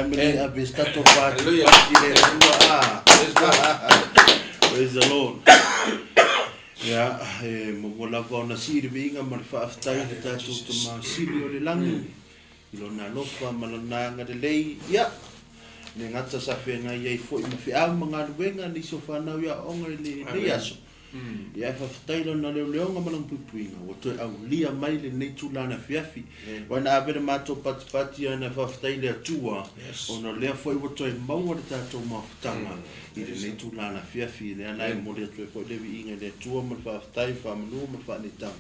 Family, ave se tatou pati pati le Atua a. Praise the Lord. Ia, e muamua lava ona sii le viiga ma le faafetai i le tatou Tama Sili o le Lagi i Lona alofa ma Lona agalelei. Ia, le gata sa feagai ai foi ma feau ma galuega nisi o fanau i aoaoga i lenei aso. Ia ae faafetai lona leoleoga ma lona puipuiga ua toe aulia mai lenei tulaga afiafi. Aua na ave le matou patipati ana faafetai i le Atua ona o lea foi ua toe maua le tatou mafutaga i lenei tulaga afiafi. Lea la e momoli atu ai foi le viiga i le Atua ma le faafetai, le faamanu ma le faaneetaga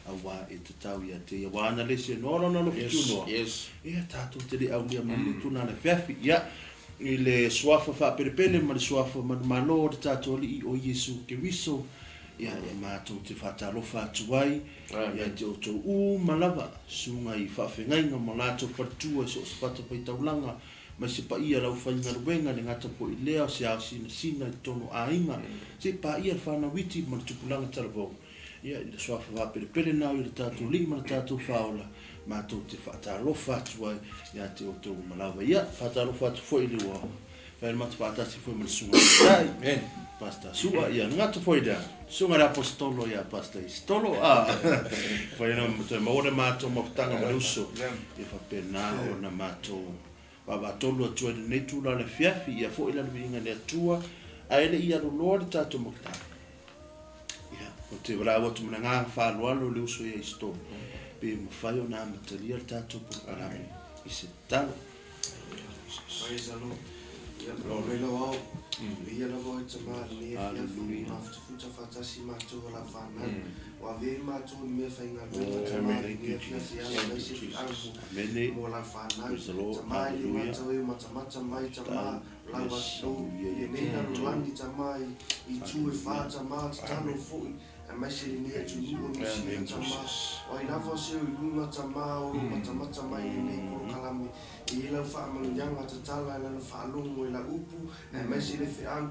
aua e tatau ia te Ia. Aua ana le seanoa lona alofa tunoa, ia tatou te le aulia mai lenei tulaga afiafi. Ia I le Suafa faapelepele ma le Suafa manumalo o le tatou Alii o Iesu Keriso, ia, e matou te faatalofa atu ai ia te outou uma lava, susuga i faafegaiga ma latou faletua i so o se fatafaitaulaga, mai se paia lau faigaluega, le gata foi lea o se ao sinasina i totonu o aiga, se i paia le fanau iti ma le tupulaga talavou. Ia, i le Suafa faapelepele na o i le tatou Alii ma le tatou Faaola, matou te faatalofa atu ai ia te outou uma lava. Ia, faatalofa atu foi i le ua fai le matou faatasi foi ma le Susuga i le Taitai, Pastor Sua, ia, le gata foi lea, Susuga i le Aposetolo ia Pastor Isitolo, a, fai ona toe maua le matou mafutaga ma le uso, ia faapena ona matou vaavaatolu atu ai i lenei itula o le afiafi, ia foi la le viiga i le Atua, ae le i aluloa le tatou mafutaga. Ia, ou te valaau atu ma le agaga faaaloalo i le uso ia Isitolo, pe mafai ona amatalia le tatou polokalame i se tatalo. Praise the Lord. Ia, Lord. Lau ao, ia lava oe tama lenei afiafi, mafuta faatasi matou o lau fanau. Ua avea ai matou i mea faigaluega tama lenei afiafi e ala mai se feau mo lau fanau. Tama e le gata oe o matamata mai tama lau atunuu i lenei lalolagi tama i itu e fa tama tatalo foi aemaise lenei atunuu o Niu Sila tama o ai lava o se o i luga tama o lo matamata mai lenei polokalame e i ai lau faamanuiaga tatala i lana faalogo i lau upu aemaise le feau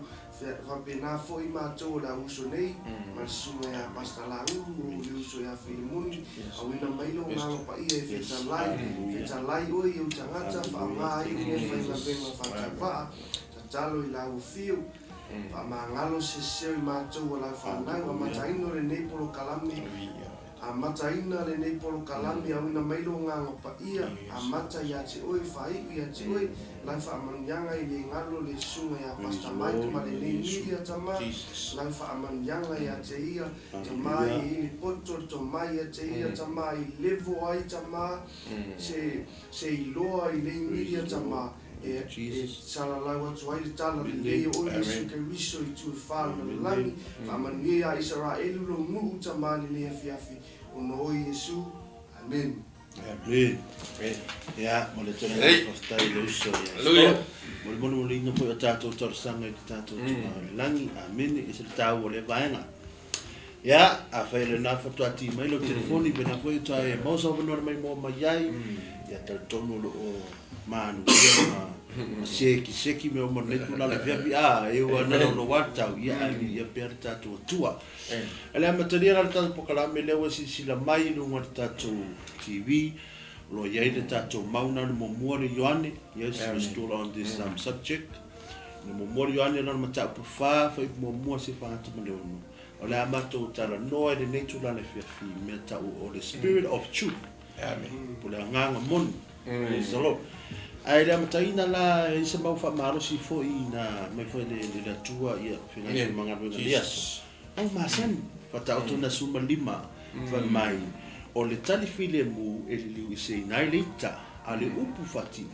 faapena foi matou o le au uso nei ma le susuga ia Pastor Laulu o le uso ia Filimoni auina mai lou agaga paia e fetalai fetalai oe i ou tagata faaaoga ai mea faigaluega faatauvaa tatalo i lau afio faamagalo se seo i matou o lau fanau amataina lenei polokalame Amataina lenei polokalame auina mai lou Agaga Paia, amata ia te oe, faaiu ia te oe, lau faamanuiaga i le galo le susuga ia Pastor Mike ma lenei media tama, lau faamanuiaga ia te ia tama i i le poto le tomai ia te ia tama i levo ai tama se se iloa i nei media tama e e salalau atu ai le tala lelei o oe Iesu Keriso i tu e fa o le lalolagi, faamanuia ia Isaraelu lou nuu tama lenei afiafi, ona oe Iesu. Amen. Amen. Ia, mo le tele ngā whawhitai le uso ia. Hallelujah. Mo le moni mo le inga foi o tātou talosaga i te tātou tuma o le langi. Amen. E se le tāua o le vaenga. Ia, a whai le nā whatu ati mai lau telefoni, pena foi e tae e mau sa wanoa mai moa mai ai. Ia, talitonu o lo o manuia ma ma sekiseki mea uma lenei tulaga afiafi, a e ua na lo wa tau ia ae viia pea le tatou Atua. E le amatalia la le tatou polokalame lea ua silasila mai i luga o le tatou TV, o lo o i ai le tatou mau na o le muamua le Ioane, yes, we're still on this subject. Le muamua le Ioane lona mataupu fa, fuaiupu muamua seia fagata ma le ono. O le a matou talanoa i lenei tulaga afiafi i mea tau o le spirit of truth. Po o le agaga moni. Praise the Lord. Ae le amataina la e i se mau faamalosi foi na mai foi le le Atua ia feagai foi ma galuega i lenei aso. Au masani, faataoto na 15 fai mai, o le tali filemu e liliu eseina ai le ita, a o le upu faatino,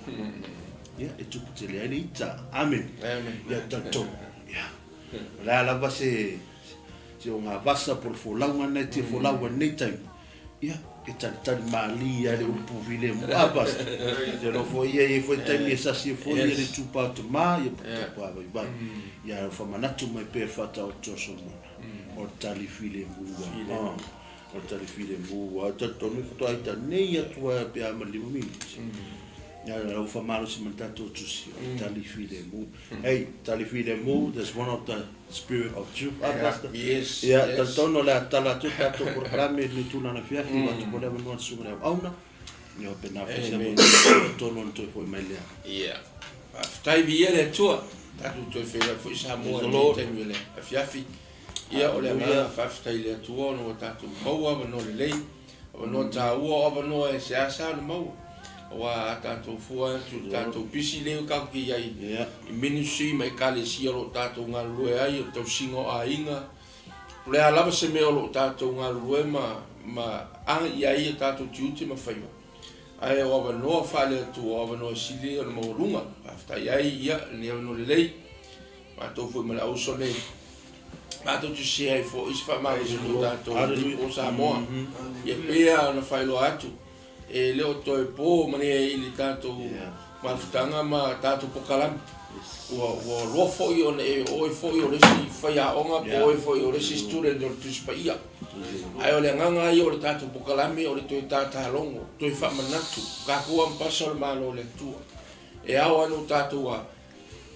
ia, e tupu tele ai le ita. Amene. Ia talitonu. Ia. O le a lava se se ogavasa po o le folauga lena e tia folau ai i lenei taimi, Ia, e talitali mālī ai le upu filemu. A, Pastor? Te alofa foi ia, e i ai foi taimi e sasi ai foi ia le itupa o tama, ia po o tapa vaivai. Ia, o famanatu mai pea e faataoto Solomona, o le tali filemu ua. O le tali filemu ua. E talitonu faatoa ita nei atu lava pe a ma le 5 minute. Ia, lau faamalosi ma le tatou tusi, o le tali filemu. Hey, tali filemu, that's one of the Spirit of truth, ah, Pastor? Yes, Ia, yes. talitonu o le a tala atu le tatou polokalame i lenei tulaga afiafi, ua atu po le avanoa i le susuga i le auauna, Ia pe na fai se Amen. tonu ona toe foi mai lea. Ia. Faafetai viia le Atua. Tatou toe feiloai foi Samoa Praise i the lenei Lord. taimi o le afiafi. Ia, o le agaga Hallelujah. faafetai i le Atua ona ua tatou maua avanoa lelei, avanoa taua, o avanoa e seasea ona maua. Aua a tatou fua atu i le tatou pisi lea tatou te i ai i ministry ma ekalesia o lo o tatou galulue ai, o le tausiga o aiga, o le a lava se mea o lo o tatou galulue ma ma agi i ai a tatou tiute ma faiva. Ae o avanoa faale-Atua, o avanoa sili ona maualuga. Faafetai ai ia lenei avanoa lelei, matou foi ma le auso nei, matou te share ai foi se faamalosi mo tatou i po Samoa. Ia pea ona faailoa atu, e le o toe po ma nei i le tatou mafutaga ma tatou pokalame. Ua ua loa foi ona e oe foi o le isi faiaoga po oe foi o le isi student o le Tusi Paia. Ae o le agaga ia o le tatou pokalame o le toe tatalogo, toe faamanatu, tatou ampasa o le Malo o le Atua. E ao ai no tatou a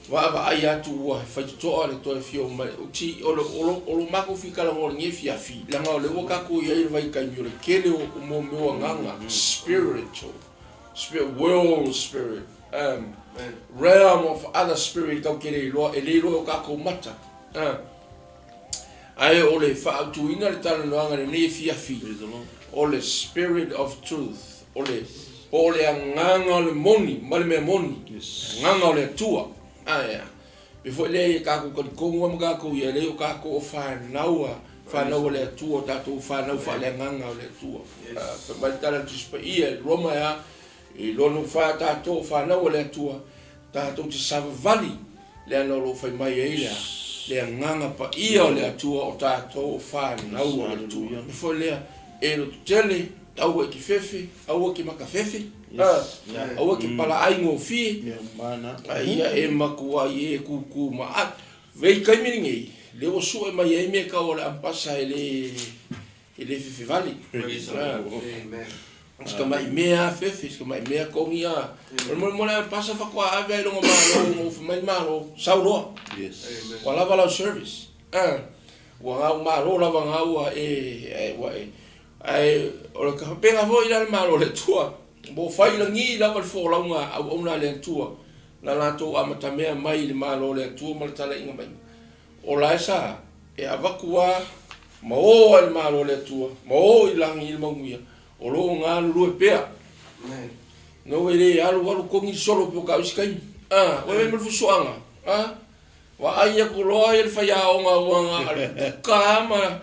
vaavaai atu ua faitotoa le toe afio mai ti o le o lo matou fikalanoa i lenei afiafi, leaga o lea ua tatou i ai i le vaitaimi o le tele o mo mea o agaga spiritual, spirit world spirit realm of other spirit tatou te le iloa, e le iloa e o tatou mata. Ae o le faautuina le talanoaga i lenei afiafi, o le spirit of truth, o le po o le agaga o le moni ma le mea moni, agaga o le Atua. Ae a? Pei foi lea ia tatou talitonu lava ma tatou ia lea o tatou o fanau a fanau a le Atua, o tatou fanau faaleagaga o le Atua. Fai mai le tala a le Tusi Paia i Roma e a, i lona fa tatou o fanau a le Atua, tatou te savavali leaga o lo o fai mai ai le le agaga paia o le Atua o tatou o fanau a le Atua. E foi lea e lototele, aua e te fefe, aua e te makafefe, aua e te palaai gofie, a ia e matuai e tutu ma a. Vei taimi lenei, lea ua sue mai ai mea tau o le ampasa e le fefe vale. Si tamai mea fefe, si tamai mea togi a. O le mo le ampasa faatoa ave ai longa malo, ngo fa mai malo, sau loa. Ua lava lau service. Ua ngau malo lava ngau ua e ua e. Ae o le kafapenga foi la le malo le Atua. Mo fai lagi lava le folauga auauna le Atua. Na latou amatamea mai le malo le Atua ma le talaiga mai. O la e sa e avatu a ma o ai le malo le Atua, ma o i lagi i le manuia, o lo o galulue pea. No e le alu alu kongi solo po ka isi kaimi. Ua me fusuanga. Wa ai aku loa ia le faiaoga ua nga ka ma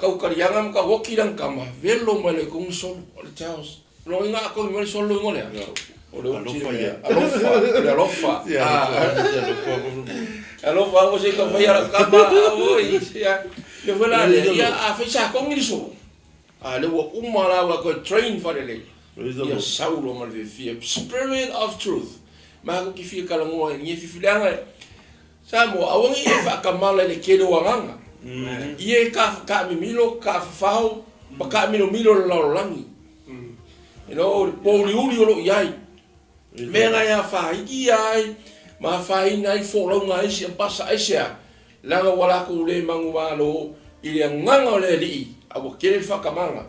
kaukaliaga ma ka woki lang kama velo mai le kongi solo o le Charles. Lo inga ko mai solo ingo lea. O le Alofa ia. Alofa, le alofa. Alofa o se ka fai ala kama oi ia. Le foi la le ia a fai sa kongi le solo. A le ua uma la ua ko train fa le le. Ia saulo ma le fia spirit of truth. Ma ko ki fia kalangoa ni fifileaga Samoa aua nei e faakamala i le tele o agaga. Ia e ka kaamimilo, kaafafao ma kaamilomilo le lalolagi. E no o le pouliuli o loo i ai. Mea na e afaina ai ma afaina ai folauga a isi ampasa aisea, leaga ua latou le manumalo i le agaga o le Alii, a ua tele le faakamala.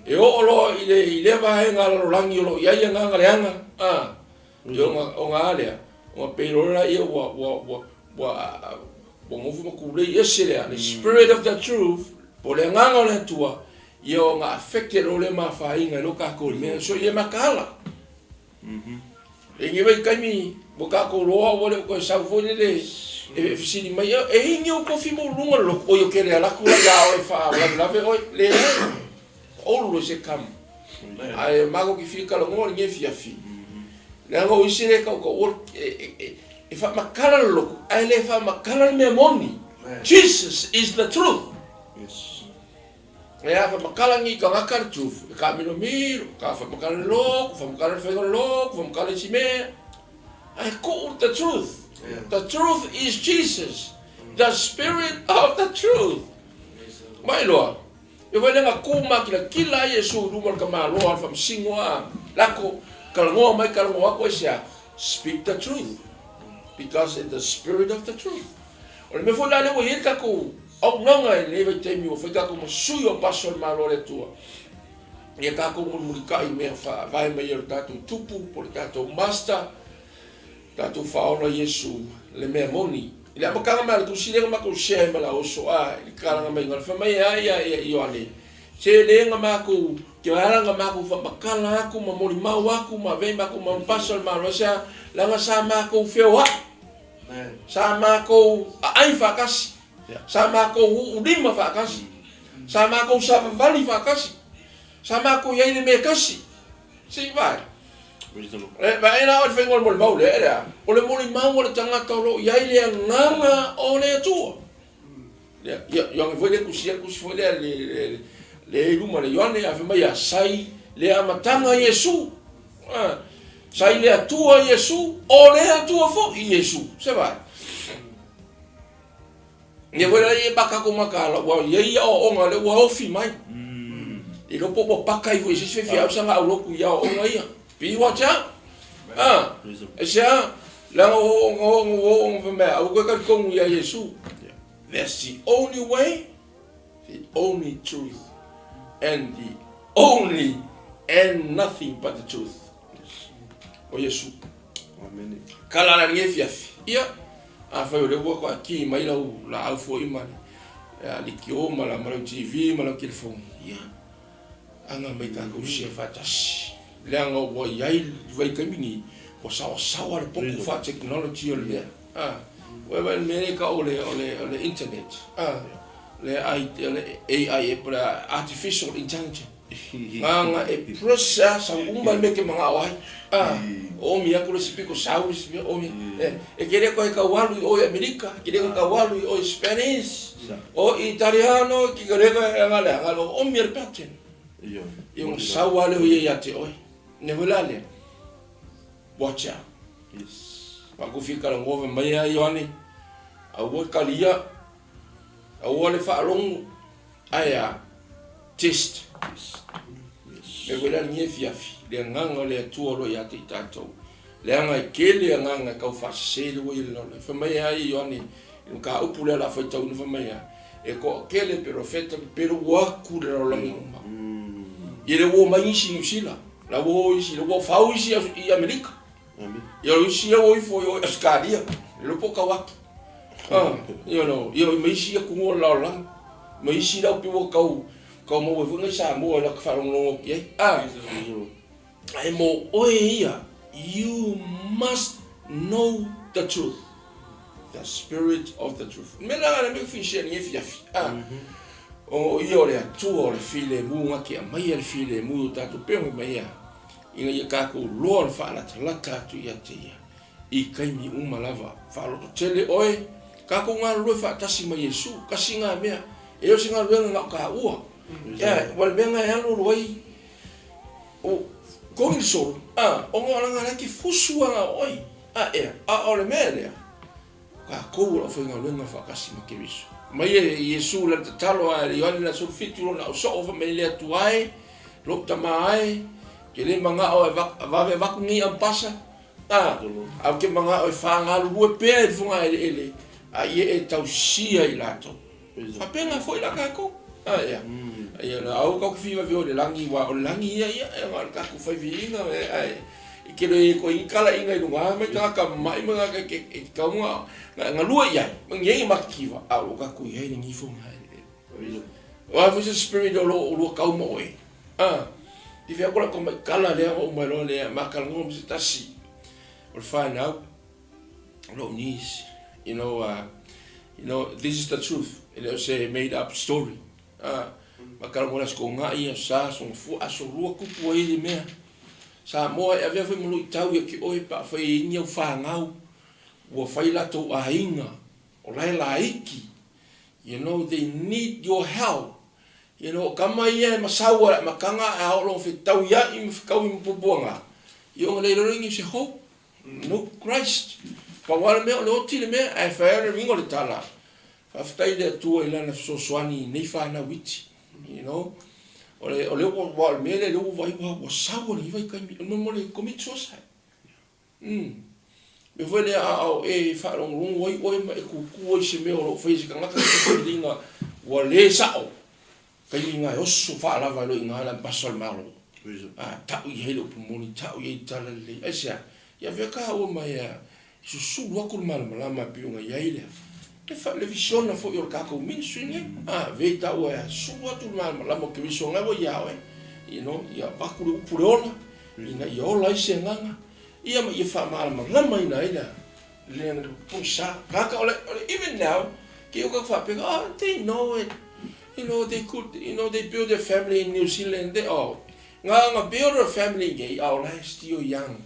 E oo loa i le i lea vaega lalolagi o loo i ai agaga leaga, i ona a lea, ona pei loa laia ua ua ua ua ua nofo ma tulei ese lea, le spirit of the truth, po o le agaga o le Atua, ia ona affected loa lea ma afaina i lo tatou i mea, so ia mataala. E nei vaitaimi ua tatou loa ua le o toe sau foi lele e fesili mai, e ini ou kofi mo luga le lotu, oi o kele alatu la ia oe faalavelave oe, leai, always e come. Ae matou te fia talanoa i lenei afiafi, leaga o isi le tautaua e faamatala le lotu, ae le faamatala le mea moni. Jesus is the truth. E a faamatala ni tagata le truth, e kaamilomilo, ka faamatala le lotu, faamatala le faiga o le lotu, faamatala isi mea. Ae tuu the truth. The truth is Jesus, the spirit of the truth. Mai loa, e foi lenga ku makilakila ai Iesu i luma o le tamaloa o le faamasino a lako, talanoa mai talanoa atu aisea, speak the truth, because it's the spirit of the truth. O le mea foi la lea ua i ai le tatou auaunaga i lenei vaitaimi ua fai tatou ma sui o paso o le Malo o le Atua. Ia tatou mulimulitai i mea faavae mai e lo tatou Tupu po o le tatou Master, tatou Faaola Iesu le mea moni. I le amataga mai o le tusi lea na matou share ai ma le auoso a i le tatalaga mai na fai mai ai ia ia Ioane, se le na matou ke ala na matou faamatala atu ma molimau atu ma avea i matou ma pasa o le Malo aisea leaga sa matou feoai, sa matou aai faatasi, sa matou uu lima faatasi. Sa matou savavali faatasi. Sa matou i ai i le mea e tasi. Se i vaai. E vaai la oe i le faiga o le molimau lea, e le a? O le molimau a le tagata o lo o i ai le agaga o le Atua. Ia, ia, Ioane foi lea tusi, le tusi foi lea le, le, le i luma le Ioane, a fai mai ia, sai le amataga Iesu. Ah, sai le Atua Iesu, o le Atua foi Iesu. Se vaai. Ia foi la ia maka ko maka la ua ia ia o onga le ua ofi mai. I lo po po paka i foi se se fi au sanga au loku ia o onga ia. Pi watch out. Ah. E se a la o onga o onga o onga fa mea au ko ka kongu ia Yesu. That's the only way, the only truth and the only and nothing but the truth. O Yesu. Amene. Kala la lenei afiafi. Ia, afai o lea ua toatī mai lau laau foi ma le alikio ma la ma lau TV ma lau telefoni, ia, aga mai tatou share faatasi. Leaga ua i ai le vaitaimi nei, ua saoasaoa le popo faa-technology o le mea. A, ua vaai i le mea lea e tau o le, o le, o le internet, a, le ai, le AI e po o le artificial intelligence. Nganga e press a sau uma le mea ke mangao ai. A, omi aku le isi piko sau le isi mea omi. E, e ke le koe kau alu i o i Amerika, ke le koe kau alu i o i Spanish, o i Italiano, ke ke le koe anga le anga lo omi le pattern. I o sau a leo ia ia te oe. Ne hoi la le. Watch out. Yes. Ma ku fika la ngove mai a Ioane. Aua kalia. Aua le faalogo. Ae a? Test. Mea foi la lenei afiafi, le agaga o le Atua o lo o ia te i tatou. Leaga e tele agaga e tau faasese le ua i le lalolagi. Fai mai ai Ioane i le mataupu lea o le a faitauina, fai mai a, e toatele perofeta pepelo ua atu i le lalolagi uma. Ia lea ua omai nisi i Niu Sila, la ua o isi, la ua fau isi i Amerika. Ia o isi ia ua ifo i o i Ausetalia, le iloa po o tau atu. You know, ia ma isi atunuu o le lalolagi, ma isi la pei ua tau tau maua ai foi nai Samoa i lata faalogologo atu i ai. Ae mo oe ia, you must know the truth, the spirit of the truth. O le mea lena na mea finishia i lenei afiafi, o ia o le Atua o le filemu na te aumaia le filemu i o tatou pei ona fai mai ia, ina ia tatou loa le faalatalata atu ia te ia i taimi uma lava. Faalototele oe, tatou galulue faatasi ma Iesu, kasi ngā mea, e le o se galuega na o taua. Ea, ua le mea na e alualu ai, o koni le solo, a, ona o lana la ke fusu ana oe, a, ea, a o le mea lea, tatou o le aufaigaluega faatasi ma Keriso. Mai e Iesu lana tatalo a le Ioane la 17 lona ausoo fai mai le Atua e, lou tama e, ke le manao e vave avatu nei ampasa, a, a ou te manao e whangalulue pea i le fogaeleele, a ia e tausia i latou. Faapena foi la tatou. A, ia. Ia, la, au kau ki whiwa o le langi, wa o le langi ia, ia, e nga o le tatou whai whiinga, e, ai, e ke le ko i kala inga i lunga, mai tangata mai ma nga ke, ke, ke kau nga, nga, nga lua i ai, ma ngi ma kiwa, a o ka ku i ai le ngi fonga ele. O a foi se spirit o lo, o lua kau mo oe. A, i whia kola ko mai kala lea o mai loa lea, ma kala ngo mi se tasi, o le whanau, lou niece, you know, you know, this is the truth, e le o se made up story. Ah, ma kala mo las ko nga ia sa so fu aso lua kupu ai le mea. Sa moa e avea foi mo lui tau ia ki oe pa fai ni au whangau, ua fai latou aiga, o lae laiki. You know, they need your help. You know, kama ia e masau ala makanga a o lo fetau ia i mawhikau i mpupuanga. I o ngā leilo ingi se hope. No Christ. Pau lava le mea o le oti le mea, ae fai lava le uiga o le tala, faafetai i le Atua i Lana fesoasoani i nei fanau iti. You know? O le, o le, aua o le mea lea, lea ua vaai ua, ua sau e lenei vaitaimi, o le mea mo le commit suicide. Mm. Mea foi lea a o e faalogologo ai oe ma e kukū ai i se mea o lo o faia e se tagata, se filiga ua le sao. Taimi lena e oso faalava ai loa i ina le ambasa o le Malo. A tau i ai le upu moni, tau i ai le tala lelei. Aisea? Ia avea taua mai a susulu atu le malamalama e pei ona i ai le le visiona foi o le tatou ministry lenei. A avea i taua e sulu atu le malamalama o Keriso lena ua ia oe, you know, ia avatu le upu le ola, ina ia ola ai se agaga, ia ma ia faamalamalamaina ai le le pogisa. Kaka o le even now, ke o ka faapea, oh, they know it. You know, they could, you know, they build their family in New Zealand. They, oh, nga nga build a family ngai, a o la e still young.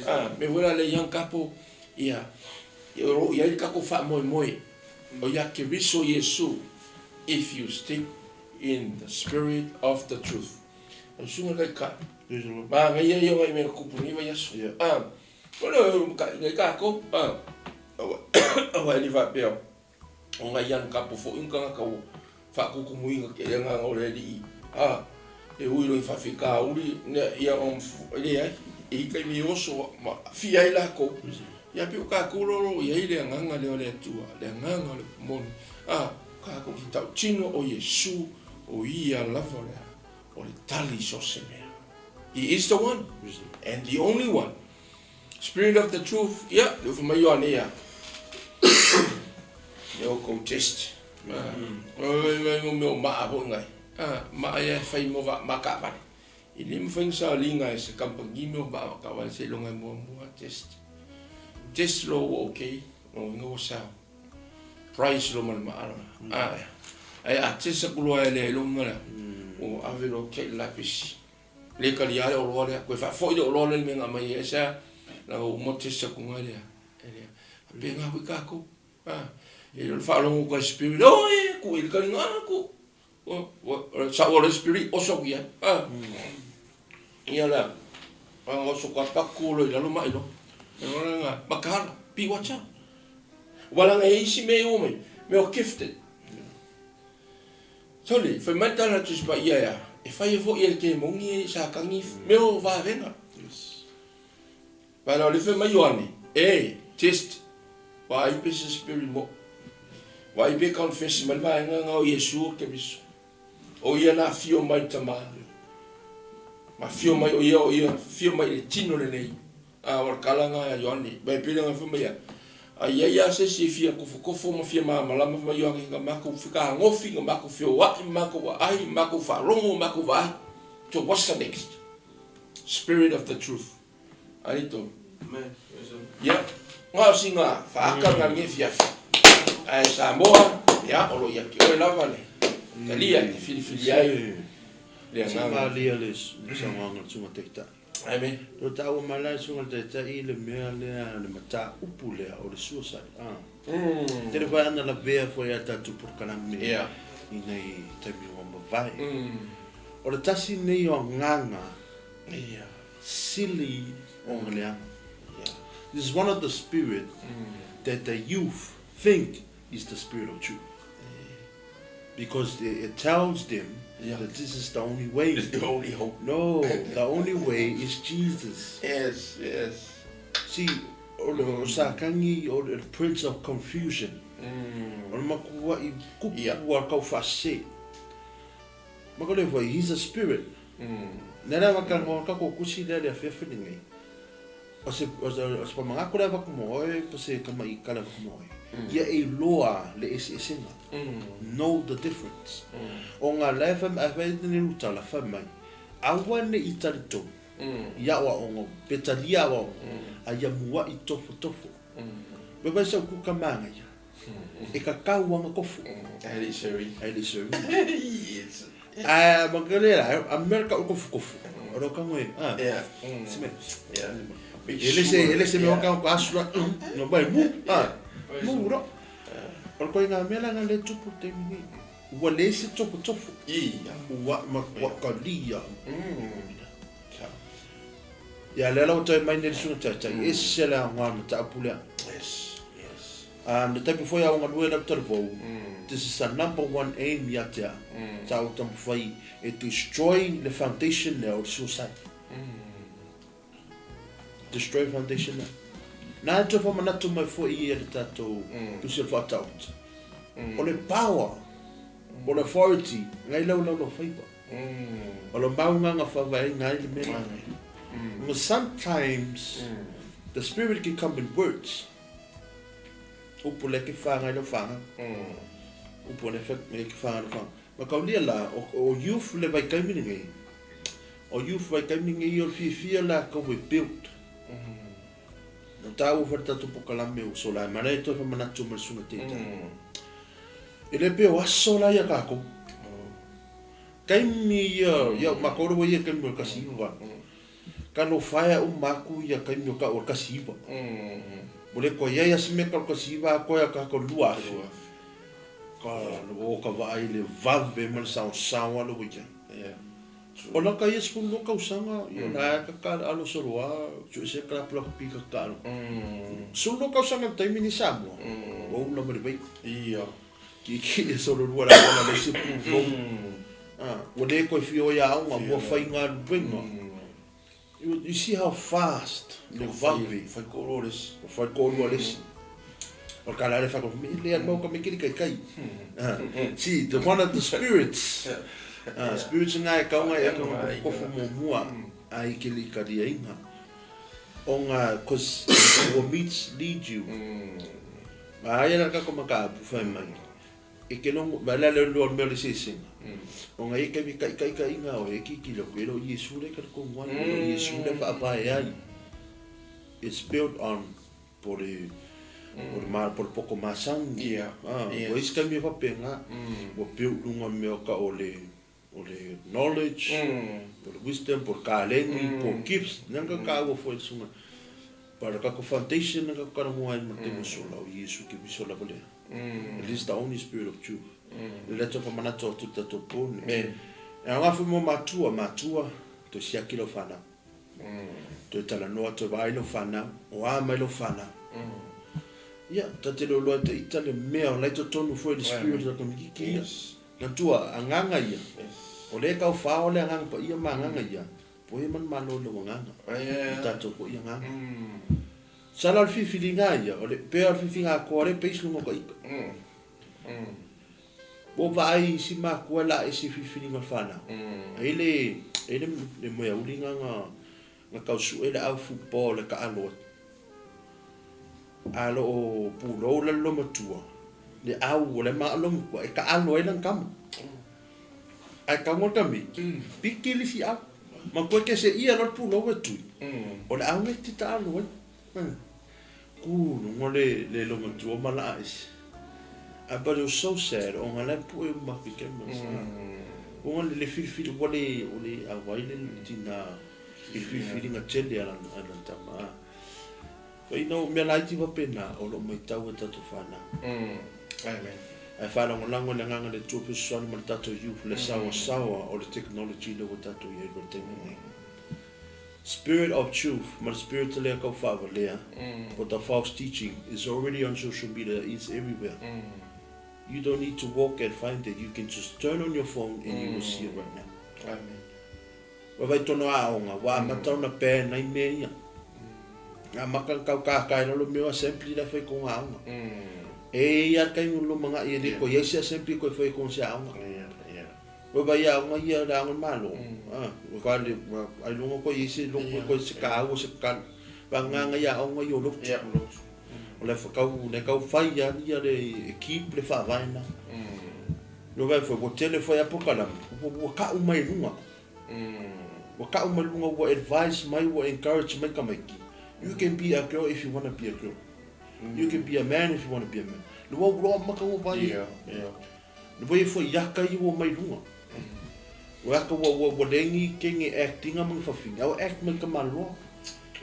Ah, me foi la le young couple, ia, ia o lo o i ai le tatou faamoemoe, o ia Keriso Iesu, if you stick in the spirit of the truth. O le susuga le taitai, manaia ia o nai mea na tupu i lenei vaiaso. Ah, o le kai tatou, ah, aua e le faapea o nai young couple foi ni tagata ua faatutumuina tele agaga o le Alii, a, e ui loa i faafitauli, ia, e leai, e i ai taimi e oso ma aafia ai lakou. Ia pei o tatou la o lo o i ai le agaga lea o le Atua, le agaga o le moni, a, tatou te tautino o Iesu, o Ia lava o le, o le tali i so o se mea. He is the one and the only one. Spirit of the truth, ia, le ufa mai Ioane ia. Ia o kou test. Oi, mo mea o maa foi ngai. Ah, maa ia e fai mo va ma kaavale. E le mafai ona saoliga e se kamupani mea o maa ma kaavale seiloga e muamua test. Test loa ua okay, lona uiga ua sao. Price loa ma le maa lona. Ah, ae a test atu loa e leai lona lea, ua ave loa check le lapisi. Le talia le oloa lea, toe faafoi le oloa lea i le mea na aumai ai, aisea? Leaga ua uma ona test atu na lea, e lea. Faapena foi tatou, a, e le o le faalogo atu lava i spirit, oh e, tuu i le taliga, a, tuu, o, sau le spirit oso atu i ai, a. Ia la, a oso atu lava paku loa i lalo mai loa. Lona, makaala, be watch out. Ua laga e ai isi mea i o mai, mea o gifted. Sole, fai mai le tala a Tusi Paia e a? E fai ai foi e le kemoni e Satani mea o vavega. Vae o le fai mai Ioane, e, test, vaai pe se spirit mo. Vaai pe confess mai le vaega nga o Iesu o Keriso. O ia na afio mai le Tama. Ma afio mai o ia o ia, afio mai i le tino lenei. A o le tala lena ia Ioane, Baibele na fai mai a, a i ai lava se isi e fia tofotofo ma fia malamalama, fai mai Ioane, na matou fetagofo, na matou feoai, ma matou aai, ma matou faalogo, ma matou vaai. So what's the next? Spirit of the truth. Ai tolu. Ia, na o sina faaka na lenei afiafi. Ae Samoa, ia, o lo o ia te oe lava le talia e te filifili ai le agaga. Malia le saunoaga a le Susuga Taitai. Amen. Lo taua mai la e Susuga i le Taitai le mea lea, le mataupu lea o le suicide. Ah. Tele foi ana lavea foi a tatou polokalame i nei taimi ua mavae. O le tasi nei o agaga sili o leaga. This is one of the spirit that the youth think is the spirit of truth. Because it tells them that this is the only way. It's the only hope. No, the only way is Jesus. Yes, yes. See, o le o Satani o le prince of confusion. O le makuaʻi kupu a kau faasese. Ma ka le foi, he's a spirit. Nā lea waka ngō ka ko kusi lea le afiafi lenei. O se, o se, o se pamangako lea waka mo oe, po se kama i kala waka mo oe. Ia e iloa le eseesega. Know the difference. O ngā lea whai mai, whai ne ruta la whai mai. Aua ne i talitonu. Ia o aonga, pe talia o aonga. A ia mua i tofo tofo. Me whai sau kuka mānga ia. E ka kau anga kofu. Ae le i seri. Ae le i seri. Yes. Ae ma ka le la, a mea ka kofu kofu. O ro ka ngoe. Ah. Yeah. Se me. Yeah. E le se, e le se me waka ko asura. No mai mu. Ah. Mu ro. O ko inga mea la nga le tupu te mi. Ua le se tofu tofu. Ia. Ua ma ua ka lia. Ia lea la ua toe mai nei le susuga taitai, e sese le aoga o le mataupu lea. Yes, yes. Le taimi foi a o galue lau talavou, this is the number one aim ia te au, sa ou taumafai e destroy le foundation lea o le suicide. Destroy foundation lea. Na e toe faamanatu mai foi ia le tatou tusi o le faataoto, o le power. Po le authority, ngai lau lau lau faiva. O le mauga faavaeina ai le mea lea. Because sometimes the spirit can come in words. Upu le ke whangai lau whanga. Upu le ke whangai lau whanga. Ma kaulia la, o youth le vaikaimi ngai. O youth vaikaimi ngai o le fiafia la ka we built. Na tāua whare tātou pokalame o so la, mara e toi whamanatu ma le sunga tētai. E le pe o aso la ia kākou. Kaimi ia, ia ma kōrua ia kaimi o le kasi iwa. Ka no whaea u maku ia kaimi o ka o le kasi iwa. Mo le koe ia se mea ka o le kasi iwa a koe a ka ko lua afe. Ka o ka vaai le vave ma le sao sao a le ia. O la ka ia sefulu lua kausaga, ia la e ka ka alo solo a, sue se ka pula ka pika ka alo. Sefulu lua kausaga le taimi ni Samoa, ua ula ma le vai. Ia. Ki ki e solo lua la la le se pu fou. Ah, ua le koe fia o ia aoga, ua fai galuega. You see how fast le vave. Fai kōrua le isi. Fai kōrua le isi. O ka la le whaka, me le mau ka me kiri kai kai. See, the one of the spirits. Spirits nga e kaunga e kaunga kofu mo mua a i ke li ka ria inga. O nga, cause your meats lead you. Ma ai la ka ko maka apu whai mai. E ke longo, ma la le lua mea le sesenga. O nga e kai kai kai kai inga o e ki ki lo ke lo Yesu le ka ko ngwa lo Yesu le fa va e ai. It's built on por le por ma por poko masangi. Yeah. Ah, Yes. o isi kai me fapenga. Ua built lunga mea ka o le knowledge, o le wisdom, por kaleni, por gifts, nanga ka ua fo sunga. Para ka ko foundation nanga ka mo ai ma te mosola o Yesu ki bisola bale. It is the only spirit of truth. Le to pa mana to tu tato pone. E anga fu mo matua, matua, to siaki lo whanau. To tala noa to vai lo whanau, o a mai lo whanau. Ia, ta te lo loa te ita le mea o lai to tonu fo le spirit o ka miki ia. Natua, anganga ia. O le kau whao le anganga pa ia ma anganga ia. Po e man malo le anganga. Tato ko ia anganga. Sala al fifilinga ia, o le pea al fifilinga ko le peis lunga ka ika. Bo vai si ma ko la e si fifilinga whanau. Ele ele le moea ulinga nga kau su ele au football le ka alo. Alo o pulo la lo matua. Le au le ma lo ko e ka alo e lan kam. Ai ka ngol kami. Piki li si au. Ma ko ke se ia lo pulo we tu. O le au ngai ti ta alo e. Ku no le le lo matua ma la is. But it was so sad. O ngala pu e ma ki ke ma sa. O ngala le fili fili wale o le a wai le tina i fili fili nga tele ala ala tama. Ko ino me lai ti pena o lo mai tau e tato whana. Amen. Ai whalango lango le nganga le tupu suani ma le tato youth le sawa sawa o le technology le wa tato i e te nei. Spirit of truth, ma le spirit le kau whawa lea. But the false teaching is already on social media, it's everywhere. You don't need to walk and find it. You can just turn on your phone and you will see it right now. Amen. Wa vai tono aonga, wa matau na pē nai mea ia. Ngā maka kau kākai lalo mea assembly la whai ko ngā aonga. E ia kai ngulo mga ia le ko ia se assembly ko whai ko se aonga. Wa vai aonga ia le aonga malo. Ah, wa ka le ai lunga ko ia se lunga ko se ka au se ka wa nganga ia aonga i o lotu. O le whakau, le kau whai ia ia le keep le whavaina. No vai whai, wa tele whai apokalam, wa ka umai lunga. Wa ka umai lunga, wa advise mai, wa encourage mai kamaiki. You can be a girl if you want to be a girl. You can be a man if you want to be a man. Le wa uroa maka ua vai. Le wa i whai yaka i ua mai lunga. Wa aka wa wa lengi kenge actinga mga whawhinga. Awa act mai ka maloa.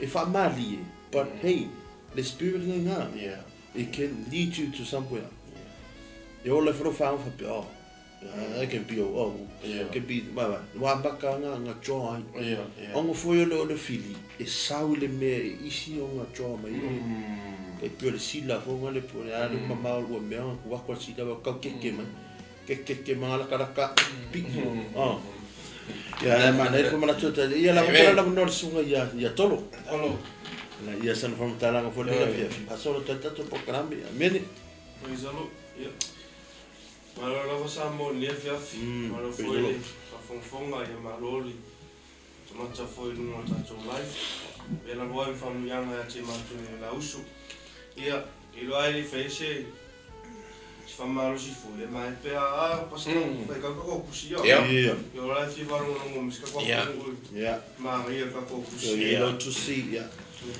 E wha mali e. But hey, the spirit ngai ngā. It can lead you to somewhere. E o le wharo whaang whape, oh, I can be, oh, can be, wa, wa maka ngā ngā choa ai. Ongo foi o le o le fili, e sau le mea e isi o ngā choa mai. E pio le sila fo ngā le po, le alu mamao ua mea, ngā kuwako le sila, kau keke mai. Keke ke mga laka laka, piki. Oh. Ia, e mana, e whamana tuata, ia la whamana la whamana sunga ia, ia tolo. Tolo. La ia sana whamatalaga fo le fia. Pasoro tato po karame. Amene. Praise the Lord. Yeah. Malo lava Samoa i lenei afiafi. Malo Praise foi the le Lord. faafogafoga, ia malo le tamata foi i luga o le tatou live. Avea lava oe ma faamanuiaga ia te matou e la uso. Ia, iloa ai le i fai ai se se faamalosi foi, e mae pea a pastor, fai kau kako pusi ia. Ia. Ia. Ia o la e fia faalogologo ma se kako Ia. atunuu i Ia. magaia le kako pusi. Ia lau tusi, ia.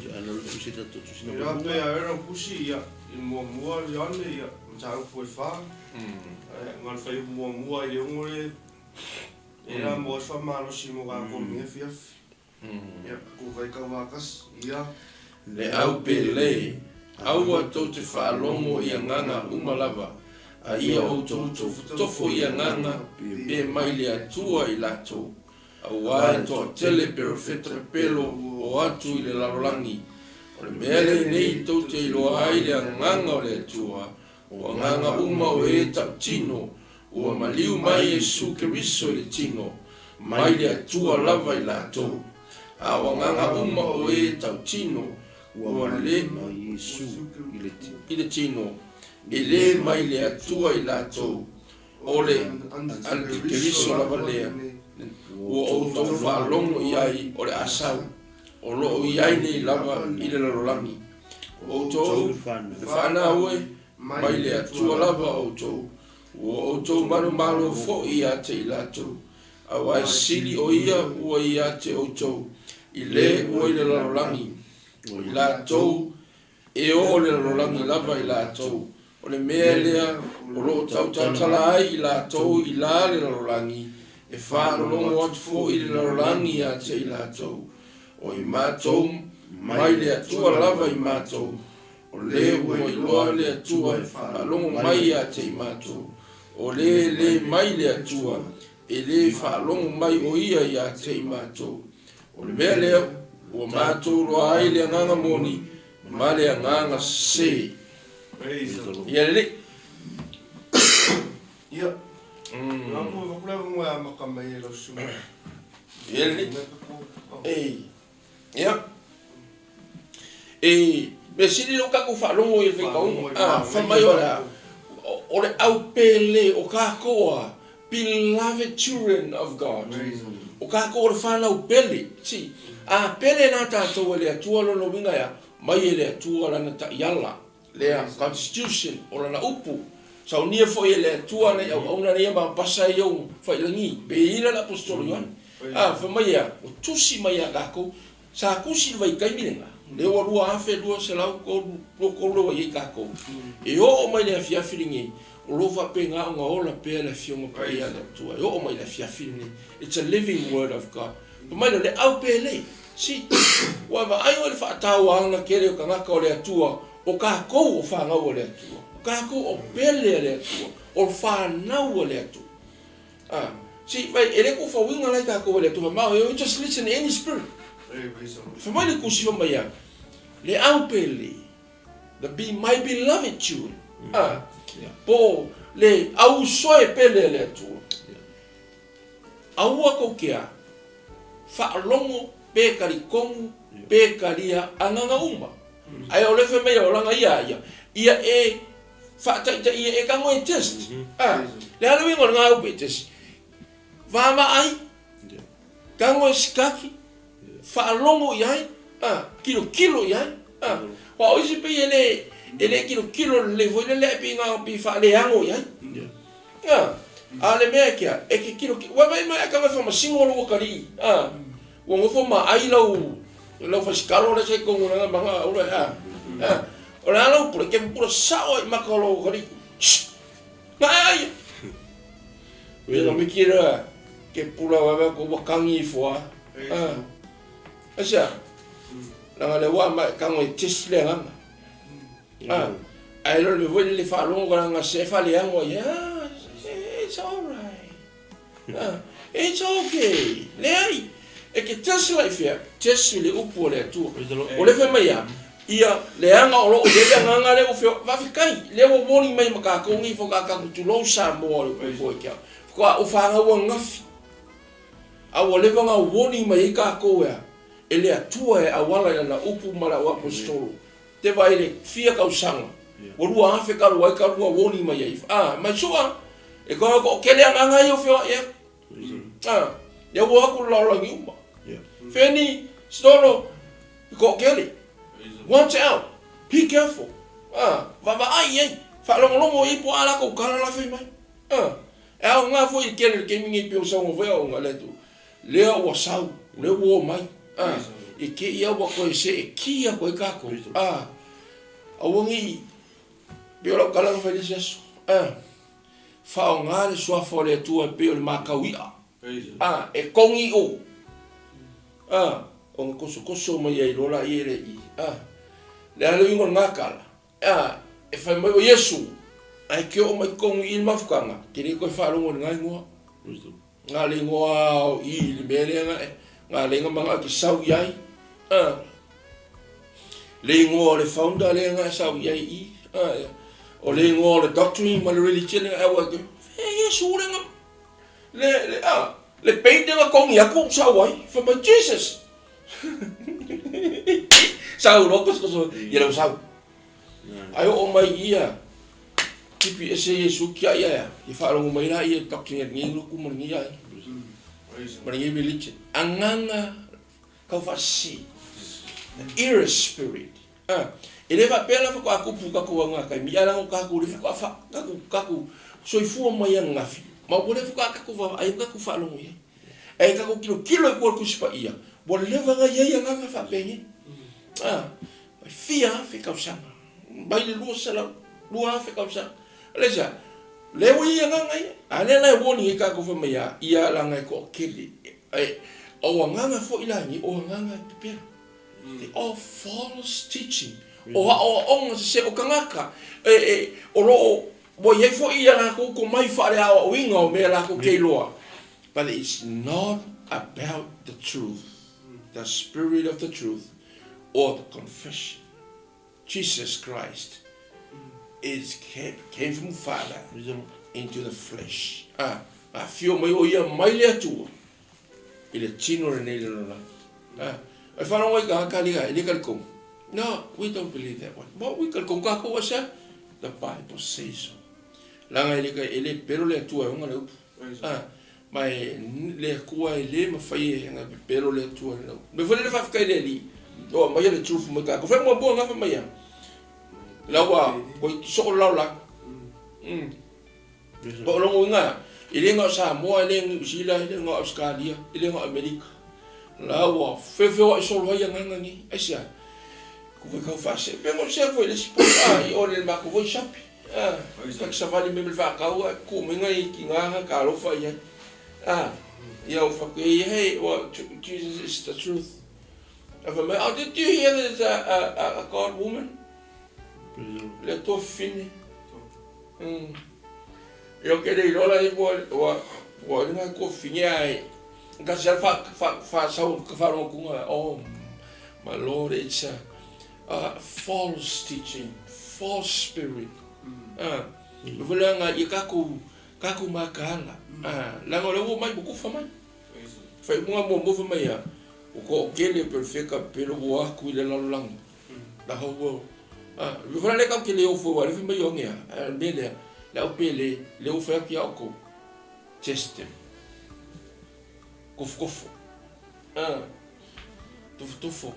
Ia lau tusi tatou tusi na Iloa muamua. pea e lau pusi, ia, i le muamua Ioane, ia, mataupu e fa. Ma le fuaiupu muamua i le 6 le e la mo se faamalosi mo kākou i lenei afiafi. Ia, ku vaitau akasi, ia. Le au pele, aua tou te faalogo i agaga uma lava, a ia outou tofotofo i agaga pe mai le Atua i latou, auā e toatele perofeta pepelo o atu i le lalolagi. O le mea lenei tou te iloa ai le agaga o le Atua, o agaga uma o e tautino, ua maliu mai Iesu Keriso i le tino, mai le Atua lava i latou. A o agaga uma o e tautino, Ua ua maliu le mai Iesu i le tino. I le tino, e lē mai le Atua i latou, o le Antikeriso lava lea, ua outou faalogo i ai o le a sau, o lo o i ai nei lava i le lalolagi. O outou, le fanau e, mai le Atua lava outou, ua outou manumalo foi ia te i latou, auā e sili o ia ua ia te outou, i lē ua i le lalolagi. O i latou e o le lalolagi lava i latou, o le mea lea o lo o tautautala ai i latou i la le lalolagi, e faalologo atu foi le lalolagi ia te i latou. O i matou, mai le Atua lava i matou, o lē ua iloa le Atua e faalogo mai ia te i matou, o lē lē mai le Atua, e lē faalogo mai o ia ia te i matou. O le mea lea ua matou iloa ai le agaga moni ma le agaga sesē. Praise the Lord. Ia lelei. Ia, la mo va kula mo ya maka mai e lau susuga. Ia lelei. Ei. Ia. E mea sili lea ua tatou faalogo i le faitauga, a, fai mai o le a? O le aupele o tatou a beloved children of God. O tatou o le fanau pele. See, a pele la tatou e le Atua, lona uiga e a? Mai e le Atua lana taiala, lea constitution o lana upu. Saunia foi e le Atua nai auauna nei ma pasa ai ou failagi, pe ila le aposetolo Ioane. A, fai mai e a? Ua tusi mai ia tatou. Sa tusi le vaitaimi lena, lea ua 2233 lea ua i ai tatou. E oo mai le afiafi lenei, o lo o faapena ona ola pea le Afioga Paia a le Atua, e oo mai le afiafi lenei. It's a living word of God. Fai mai lea, o le aupele, si, ua vaai oe i le faatauaina tele o tagata o le Atua, o tatou o fanau a le Atua, o tatou o pele a le Atua, o fanau a le Atua. Ah, si, vai, e le kufauinga lai tatou e le Atua, ma you just listen any spirit. Fai mai le tusi fai mai a, le aupele, the be my beloved children. Ah, po le au soe pele a le Atua. Aua kou ke a, faalogo pe talitonu pe talia agaga uma. Ae o le fai mai o lana ia ia, ia e Faataitaia e ka ngoe test. A, le a le uiga o lena upu e test? Vaavaai, ka ngoe sikaki, faalogo i ai, a, kilokilo i ai, a. Aua o isi pei e le, e le kilokilo lelei foi lele ae pei na pei faaleago i ai. A, a o le mea e kea, e ke kilokilo, vaavaai mai ae ka ngoe faamasino lou atalii, a, ua nofo ma ai lau, lau faisikalo lea sa i totonu o lana maga ula, a, a. O le a lau pule, ke pupula sao ai maka o lou alii. Shh! Na ae ai! Ia na miki rea, ke pula wawe ko ua kangi ifo a. Ah. Asia, langa le wa ma kango e test le nganga. Ah. Ai lo le voi le whaalongo ka langa se whale ango, yeah, it's all right. Ah, it's okay. Leai, e ke test la i fea, test i le upu o le Atua. O le fai mai a, ia leaga o lo o i ai le agaga lea ua feo, faafetai, lea ua warning mai ma tatou nei fo ka tatou tulou Samoa o le upu e kia. Faatoa o fanau ananafi. A ua leva ona warning mai ai tatou e a, e le Atua e auala i lana upu ma le au aposetolo. Te vaai i le fia tausaga, ua 2000 talu ai talu ona warning mai ai. A, mai soa. E koe ko kele agaga ia o feoaʻi ai. Ah, ia ua aku le lalolagi uma. Feni, Stolo, e koʻokele. Watch out. Be careful. Ah, vaavaai i ai. Faalogologo i ai po o a lakou kala la fai mai. Ah, e aoga foi i le kele o le taimi nei pei o sauga foi aoga le Atua. Lea ua sau, lea ua o mai. Ah, e te i a ua toe seetia aku ai kakou. Ah, aua ne i, pei o lau tala na fai i le isi aso. Ah, faaaoga le suafa o le Atua e pei o le makau i'a. A, e kogi o. A, ona kosokoso mai ai loa laia le i. A, le a le uiga o le gakala. A, e fai mai o Iesu, ae ke oo mai kogi i le mafutaga, ke le toe faalogo i lena igoa. Nga le igoa o i le mea lea na, nga le nga manao e te sau i ai. A, le igoa o le founder lea na e sau i ai i. A, o le igoa o le doctrine ma le religion lea na e au ai ke, e Iesu le nga. Le, le, a, le peite na kongi aku ou sau ai, fai mai, Jesus! Sau loa kosokoso, ia lau sau. Ae oo mai ia, tipi ese Iesu kia ia ea, ia faalogo mai la ia doctrine a lenei lotu ma lenei aiga, ma lenei religion. Agaga kau faasese, the error spirit. A, e le faapea la faatoa tupu tatou au ngā taimi, ae leaga o tatou lea faatoa fa, tatou, tatou soifua mai ananafi, ma ua lea faatoa tatou vaavaai ma tatou faalogo i ai. Ae tatou tilotilo i tua o le Tusi Paia, ua leva ona i ai agaga faapenei. A, mai fia afe tausaga, mai le 200, 2000 tausaga. O le aisa? Lea ua i ai agaga ia. A lea la e warning ai tatou fai mai a, ia leaga e toatele. E, o agaga foi la nei, o agaga e pepelo. They all false teaching. O aoaoga sese o tagata e, e, o lo o ua i ai foi ia latou tomai faaleaoaoina o mea latou te iloa. But it's not about the truth, the spirit of the truth or the confession. Jesus Christ is came from Father into the flesh. Ah, afio mai o ia mai le Atua i le tino lenei lalolagi. Ah, e faalogo ai ka ka le e le talitonu. No, we don't believe that one. But we talitonu kākou asa, the Bible says so. Leaga e le e le pepelo le Atua e ona le upu. Ah, ma e le Atua e le mafai e ona pepelo le Atua i le upu. Mea foi lele faafetai i le Alii, o aumaia le truth mai kākou. Fai muamua gafa mai a. La ua ua soo le lalolagi. Mm. Po o lona uiga, e le na o Samoa, e le Niu Sila, e le na o Ausetalia, e le na o Amerika. La ua feofeoai solo ai agaga nei. Aisea? Ku fai kau faasee. Pe ngo sea foi le isi po, a, i ole le matou foi siapi. A, taki savali me me le faatau, a ku mai ngai ki ngā ka alofa i ai. A, ia o whake i hei, well, Jesus is the truth. A fai mai, oh, did you hear there's a God woman? Le Atua fifine. Mm. Ia ke le iloa la i ua ua ua inga ko fifine ai. Ka se fa fa fa sau ka fa rongo kunga oh my lord it's a false teaching, false spirit. Ah, mm. Vele nga i ka ku ka ku makala. Ah, la ngo le wo mai bukufa mai. Fai munga mo mo fa mai ya. O ko kele perfecta pelo wo aku i le lalolagi. The whole world. Ah, le fana le kau ke le ofo wa le fi mai onge a me le le au pele le ofo ya ki au Test them. Kofo kofo. Ah. Tofo tofo.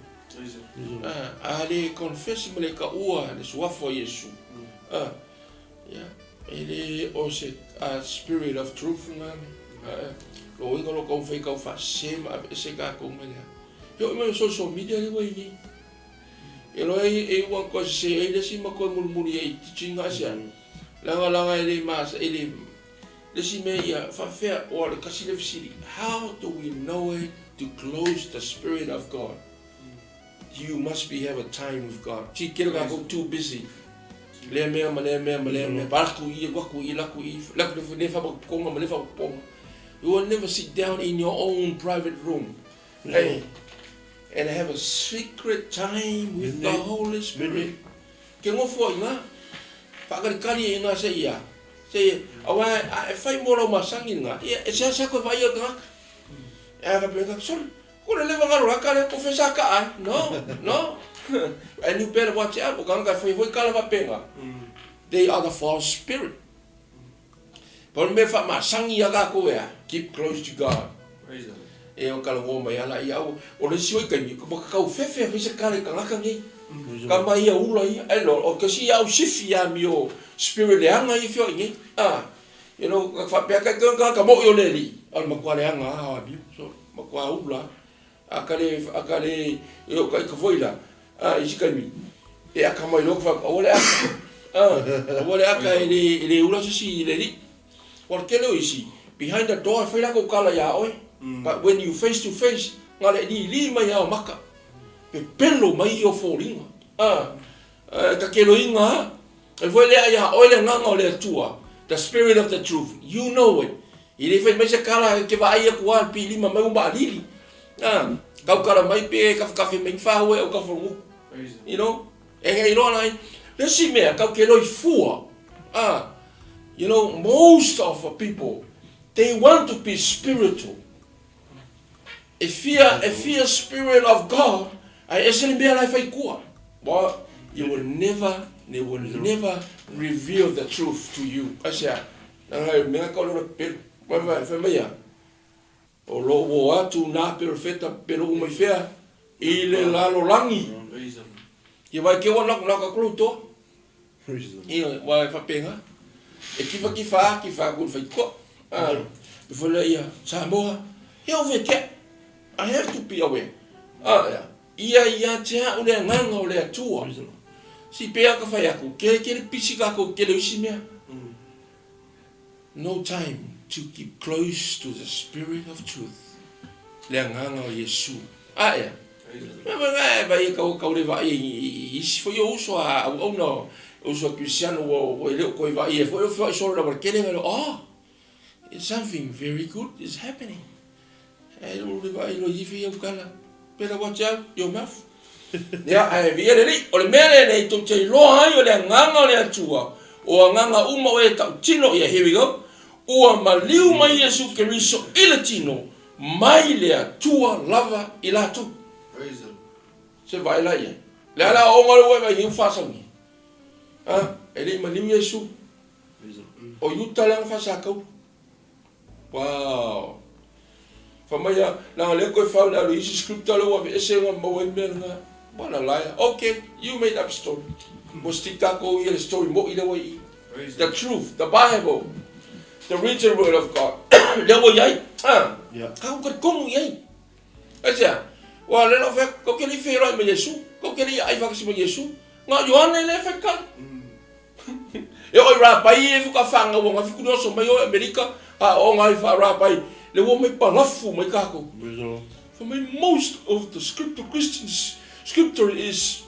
Ah, a le confess ma le ka ua le suafo a Iesu. Ah. Yeah. E le o se a spirit of truth nga me. Ah, lo inga lo kau fai kau fa se ma se ka ko me le. He oo mai o social media le ua i nei. E loa e e ua koe sese ai le isi ma koe mulimuli ai i teaching a sia. Leaga leaga e le masa e le le isi mea ia faafefea oa le kasi le fesili how do we know it to close the spirit of God? You must be have a time with God. Ti kere kākou too busy. Lea mea ma lea mea ma lea mea. Laku i, laku i, laku i, laku le le whapaponga ma le whapaponga. You will never sit down in your own private room. Hey, and have a secret time with the Holy Spirit. Ke ngofo i ngā, whakakarikari i ngā se ia. Se ia, awa a e whai mō rau masangi ngā, ia, e sea sea koe whai o ngaka. E a whapea, sorry, ko le lewa ngaro raka le, ko whesa ka ai. No, no. And you better watch out, o kanga whai hoi kala whapenga. They are the false spirit. Pau le mea faamasani ia tatou e a? Keep close to God. E o talanoa mai ala ia au o le isi oi taimi ua tatau fefe a fai se tala i tagata nei. Tama ia ula ia ai lo o ke si au sifi ia mi o spirit leaga ia fio nei. Ah you know ka faapea ka ka ka mo i o le alii o le matua leaga a o amiu so matua ula a ka le a ka le e o ka i ka foi la a isi taimi e aka mai loa ka fai aua le aka a aua le aka e le e le ula se si i le alii. Ua le tele o isi, behind the door e fai latou tala ia oe, but when you face to face, na le lili mai lava o maka, pepelo mai ia o foliga. A, e ta keloiga a, e foi lea ia oe le agaga o le Atua, the spirit of the truth, you know it. E le fai mai se tala e te vaai atu lava i le pilima mai ua maalili. A, tautala mai pe kafekafe mai ni faua e autafalugu. You know? E ngei loa lai. Le isi mea, kau ke loi fua. Ah, you know, most of the people, they want to be spiritual. E fia, e fia spirit of God, ae ese le mea la e fai kua. Well, you will never, they will never reveal the truth to you. Aisea, nanga e mea ka o le pelu. Mai vai, fai mai ia. O lo o atu nā perofeta pelu mai fea i le lalolagi. Ia vai ke ua naku naka kulu toa. Ia wa e faapena. E kifa kifa a kifa aku i le faitotoa. A e foi lea ia Samoa, ia ove tea. I have to be aware. A ia, ia ia te au le agaga o le Atua. Si pea ka fai aku, ke ke le pisi kakou i tele o isi mea. No time to keep close to the spirit of truth, le agaga o Iesu. A ea? Mea mai nga e vai e kau kau le vai i isi foi o uso a auauna o uso a Kristiano ua ua e le o koe vai e foi o feoai solo na wale kele nga oh, it's something very good is happening. E lo le vai lo ifi au kala. Better watch out your mouth. Ia, ae via le alii, o le mea lenei tou te iloa ai o le agaga o le Atua, o agaga uma o e tautino ia, here we go, ua maliu mai Iesu Keriso i le tino, mai le Atua lava i latou. Se vaai la i ai. Le a le aoaoga lea ua e vaai nei ua faasauni? A, e le i maliu Iesu. O Iuta lea na faasakaula. Wow. Fai mai a, leaga lea koe fau le alu i isi scripture lea ua aveese ua maua ai mea lena. What a liar. Okay, you made up story. Ua stick takou ia le story mo'i lea ua i i. The truth, the Bible, the written word of God. Lea ua i ai. Ah. Yeah. Kau ka tonu i ai. Aisea? Ua le lau fai atu, kou te le i feiloai ma Iesu, kou te le i aai faatasi ma Iesu. Na o Ioane lea e fai tala. E oo i Rapai e fuka whanau anga whiku oso mai o Amerika a o ngai wha Rapai le ua mai palafu mai kākou. For me, most of the scripture Christians scripture is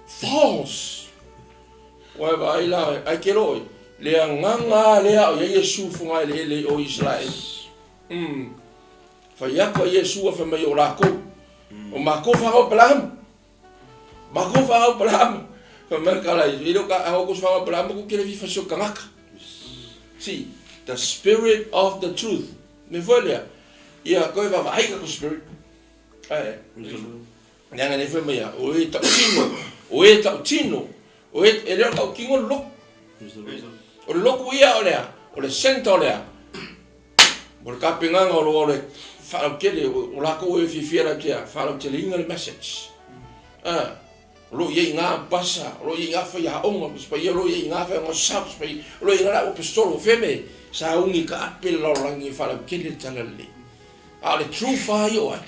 false. Wai vai la ai ke loi le agaga lea o ia Iesu funga ele ele o Israel. Fai atu a Iesu a fai mai o lākou. O mākou whanau Abraham. Mākou whanau Abraham. Fai mai ka lai, i leo ka aho ko whanau Abraham ko kele fi fasio kangaka. See, the spirit of the truth. Me foi lea, ia koe va vaai ka ko spirit. Ae. Nanga nei foi mai ia, o e tau tino, o e tau tino, o e, e leo tau kingo loku. O le loku ia o lea, o le center o lea, Mo le tapenaga o lo le faalautele o lakou e fiafia la tea faalauteleina le message. A o lo o i ai i ina pasa, o lo o i ai i ina faiaoga o Tusi Paia, o lo o i ai i ina faiaoga sa Tusi Paia, o lo o i ai i ina le aupostolo, o fea mea sauni ka ape le lalolagi e faalautele le tala lelei. A o le truth lava ia o ai?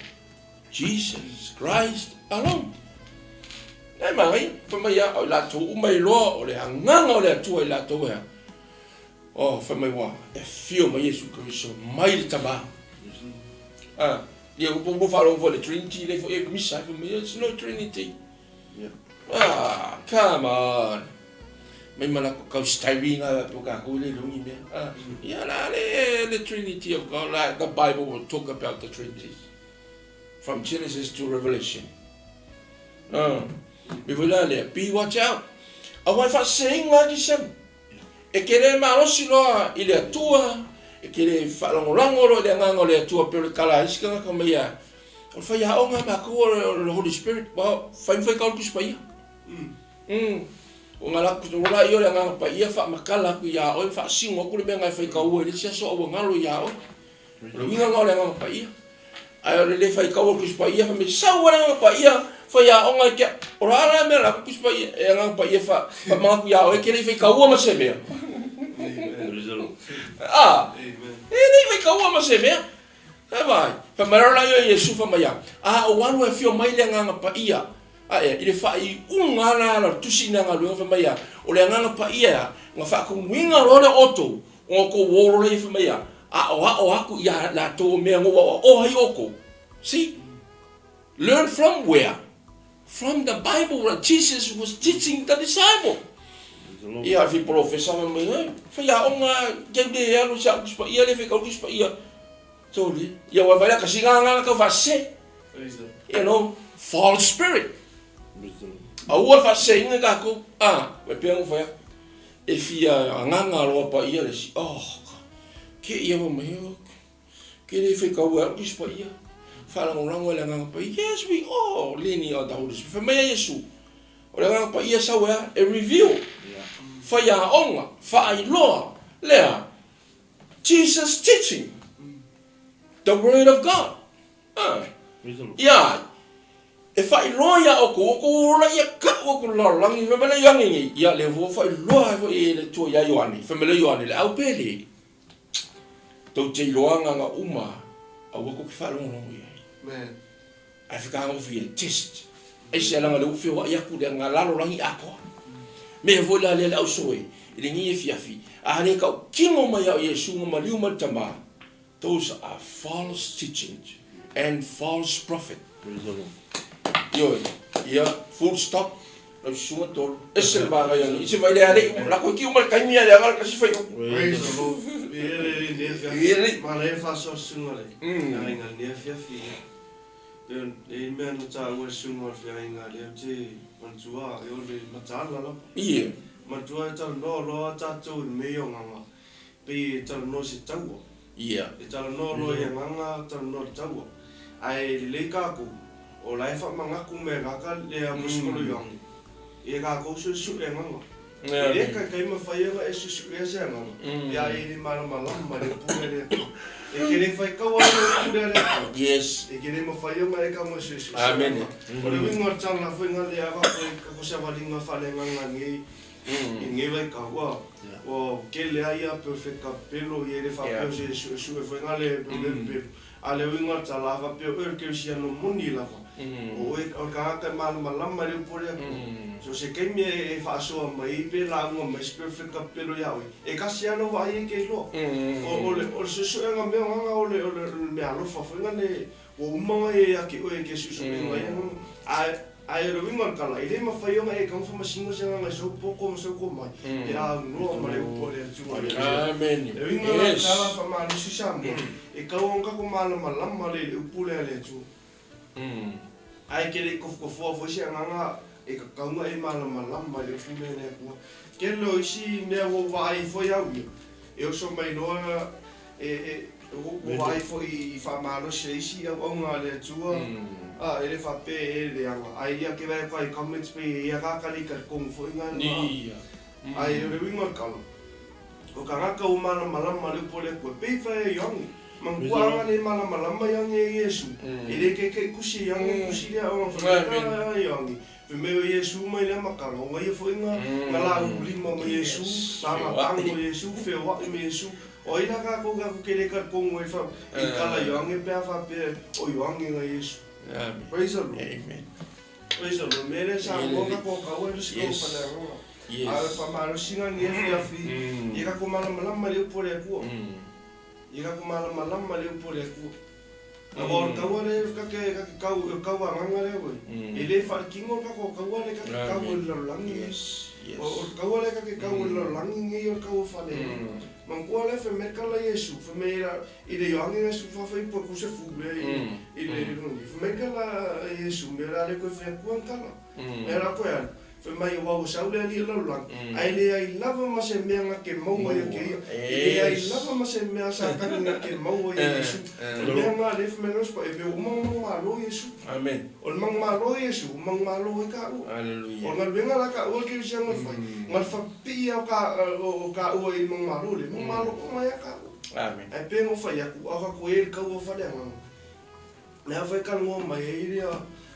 Jesus Christ alone. Nai manaia, fai mai a o i latou uma iloa o le agaga o le Atua i latou e a? Oh, fai mai ua e afio mai Iesu Keriso mai le Tama. Ah, ia ua ua faalogo foi le Trinity le foi e misa ai fai mai it's no Trinity. Yeah. Ah, come on. Mai mana ko kau styringa po ka ko le lungi mea. Ah, ia la le le Trinity of God, like the Bible will talk about the Trinity. From Genesis to Revelation. Ah, me foi la le be watch out. Awa e whaaseinga ki sem. E ke le malosi loa i le Atua, e ke le faalagolago loa i le Agaga o le Atua pei o le tala a isi tagata mai ia, o le faiaoga a matou o le Holy Spirit, well, fai ma fai tau le Tusi Paia. O ngā la ku la i o le ngā pa ia fa makala ku ia o fa singo ku le me ngai fai ka ua le sia so o ngalo ia o. O le winga ngā le ngā pa ia. Ai o le le fai ka ua ku pa ia fa me sau le ngā pa ia fa ia o ngai kia. O la la me la ku pa ia e ngā pa ia fa fa ma ku ia o e ke le fai ka ua ma se mea. Praise the Lord. Ah, Amen. e le fai ka ua ma se mea. E vai, fa mai la ia Yesu fa mai a o walu e fio mai le nganga pa ia. A e i le fa i unga la la tusi na nga fa mai o le nganga pa ia nga fa ku winga lo le oto o ko wo lo le fa mai a o aku ia la to me ngo o hai o ko. See? Learn from where? From the Bible that Jesus was teaching the disciple. Praise the Lord. Ia fi profesa ma mai ai. Fa ia onga ke le alu sa ku pa ia le fe ka ku pa ia. Toli. Ia wa vai la ka singa nga ka fa se. Praise the Lord. You know, false spirit. Praise the Lord. A ua fa se inga ka ku a we pe ngo fa e fi a nga nga lo pa ia le si. Oh. Ke ia wa mai o. Ke le fe ka ua ku pa ia. Fa la ngo le nga pa. Yes, we all leaning on the Holy Spirit. Fa mai Yesu. O le nga pa ia sa wa e review. Yeah. Fa ia onga, fa ai loa. Lea, Jesus teaching the word of God. Ah, Praise the Lord. ia, e fa iloa ia o ko ko la ia ka o ko la langi fa mele ia ngi ia le vo fa iloa fo e le tua ia Ioane fa mele Ioane le au pele. Tau te iloa nga nga uma a ua ko ki fa longo longo ia. Amen. Ai fa ka ngo fi test. Ai se langa le ufe wa ia ku le nga lalo langi akoa. Me vo la le au soe i le ngi e fiafi. A le ka kingo mai au Yesu nga maliu ma tama. Those are false teachings and false prophet. Praise the Lord. Yo, ia full stop. Lau sunga tolu. Ese le maga ia. Ise vai le ale. La ko ki uma kai mia le anga kasi fai. Praise the Lord. Ia le le ne fia. Ia le- Ma le fa so sunga le. Mm. Ia inga ne fia fi. Pe e mea na tā ua sunga fia inga le te mantua e o le matala la. Ia. Mantua e tala no loa tātou i me o nganga. Pe e tala no se taua. Ia. E tala no loa ia nganga, tala no taua. Ai le kākou, o lai fa mangaku me ngaka le a muskolo yangi. E kākou su su e nganga. E le ka kai ma whai anga e susu e se nganga. Ia e le marama lama le pure le. E ke le whai kaua le pure le. Yes. E ke le ma whai anga e ka mo susu. Amen. O le winga tala fo inga le ava fo ka ko sa valinga fa le nganga ngi. I ngi vai ka ua. O ke le aia perfect ka pelo i le fa Yeah. peo se su su e fo inga le pe. A le winga tala fa peo e ke si ano moni lava. O e o ka ka malama lama le pure. So se kai me e whaasoa mai pe la unga mai perfect ka pelo ia oi. E kasi ano wa ai ke lo. O le o se so nga me nga o le o le me alofa fo nga le o umanga e ake o e ke susu e nga ia. A a e ro inga kala i le ma whai onga e kang whama singo se nga so poko ma so ko mai. E a no ma le upo le tu. Amen. E winga la Yes. kala wha ma lusi sa mo. E kau onga ko malama lama le le upo le le tu. Ai ke le kofokofoa fo se nganga e ka kaunga e malama lama le upo le le kua. Ke lo isi mea wo vai fo iau ia. E oso mai loa e e wo vai fo i wha malo se isi au au ngā le tua. A e le wha pe e le anga. Ai ia ke vai kai comments pe ia ka kali ka kongu fo inga. Ia. Ai o le winga kala. O ka ngaka o malama lama le upo le kua. Pe wha e yangi. Mangua anga le malama lama yangi e Yesu. E le ke ke kusi yangi kusi le au Amen. wha yangi. Fe me o Yesu mai le makanga. O ngai fo inga nga la ulima mo Yesu. Yes. La nga tango Yesu. Fe wa me Yesu. O ila ka ko ka kele ka kongo e fa. I kala yangi pe a fa pe o yangi nga Yesu. Amen. Praise the Lord. Amen. Praise the Lord. Mere sa mo ka ko ka o le siko Yes. pa le nga. Yes. A fa malo singa ni e fia fi. I ka ko malama lama le upo le kua. I ka ko malama lama le upo le kua. A o kaua le ka ke ka ke kau kau a nganga le oi. E le fa kingo ka ko kaua le ka ke kau le lalolagi. Yes. Yes. O kaua le ka ke kau le lalolagi ngi o kau fa le. Mangua le fe me kala Yesu fe me ira i le yoangi Yesu fa fa ipo ku se fu le i le le ngi. Fe me kala Yesu me la le ko fe ku kala. Me la ko ya. Fai mai aua ua sau le alii o le lalolagi, ae leai lava ma se mea na ke maua ia ke ia. E leai lava ma se mea a Satani na ke maua ia Iesu. O le mea na lea fai mai Losi Paia, e pei ua uma ona manumalo Iesu. O le manumalo Iesu, ua manumalo ai taua. O le galuega la taua le kerisiano e fai, na le faapipii lava o taua i le manumalo lea, manumalo uma ai lava taua. Ae pei ona ou fai atu, a o tatou i ai i le taua faaleagaga, Le a fai talanoa mai ai ia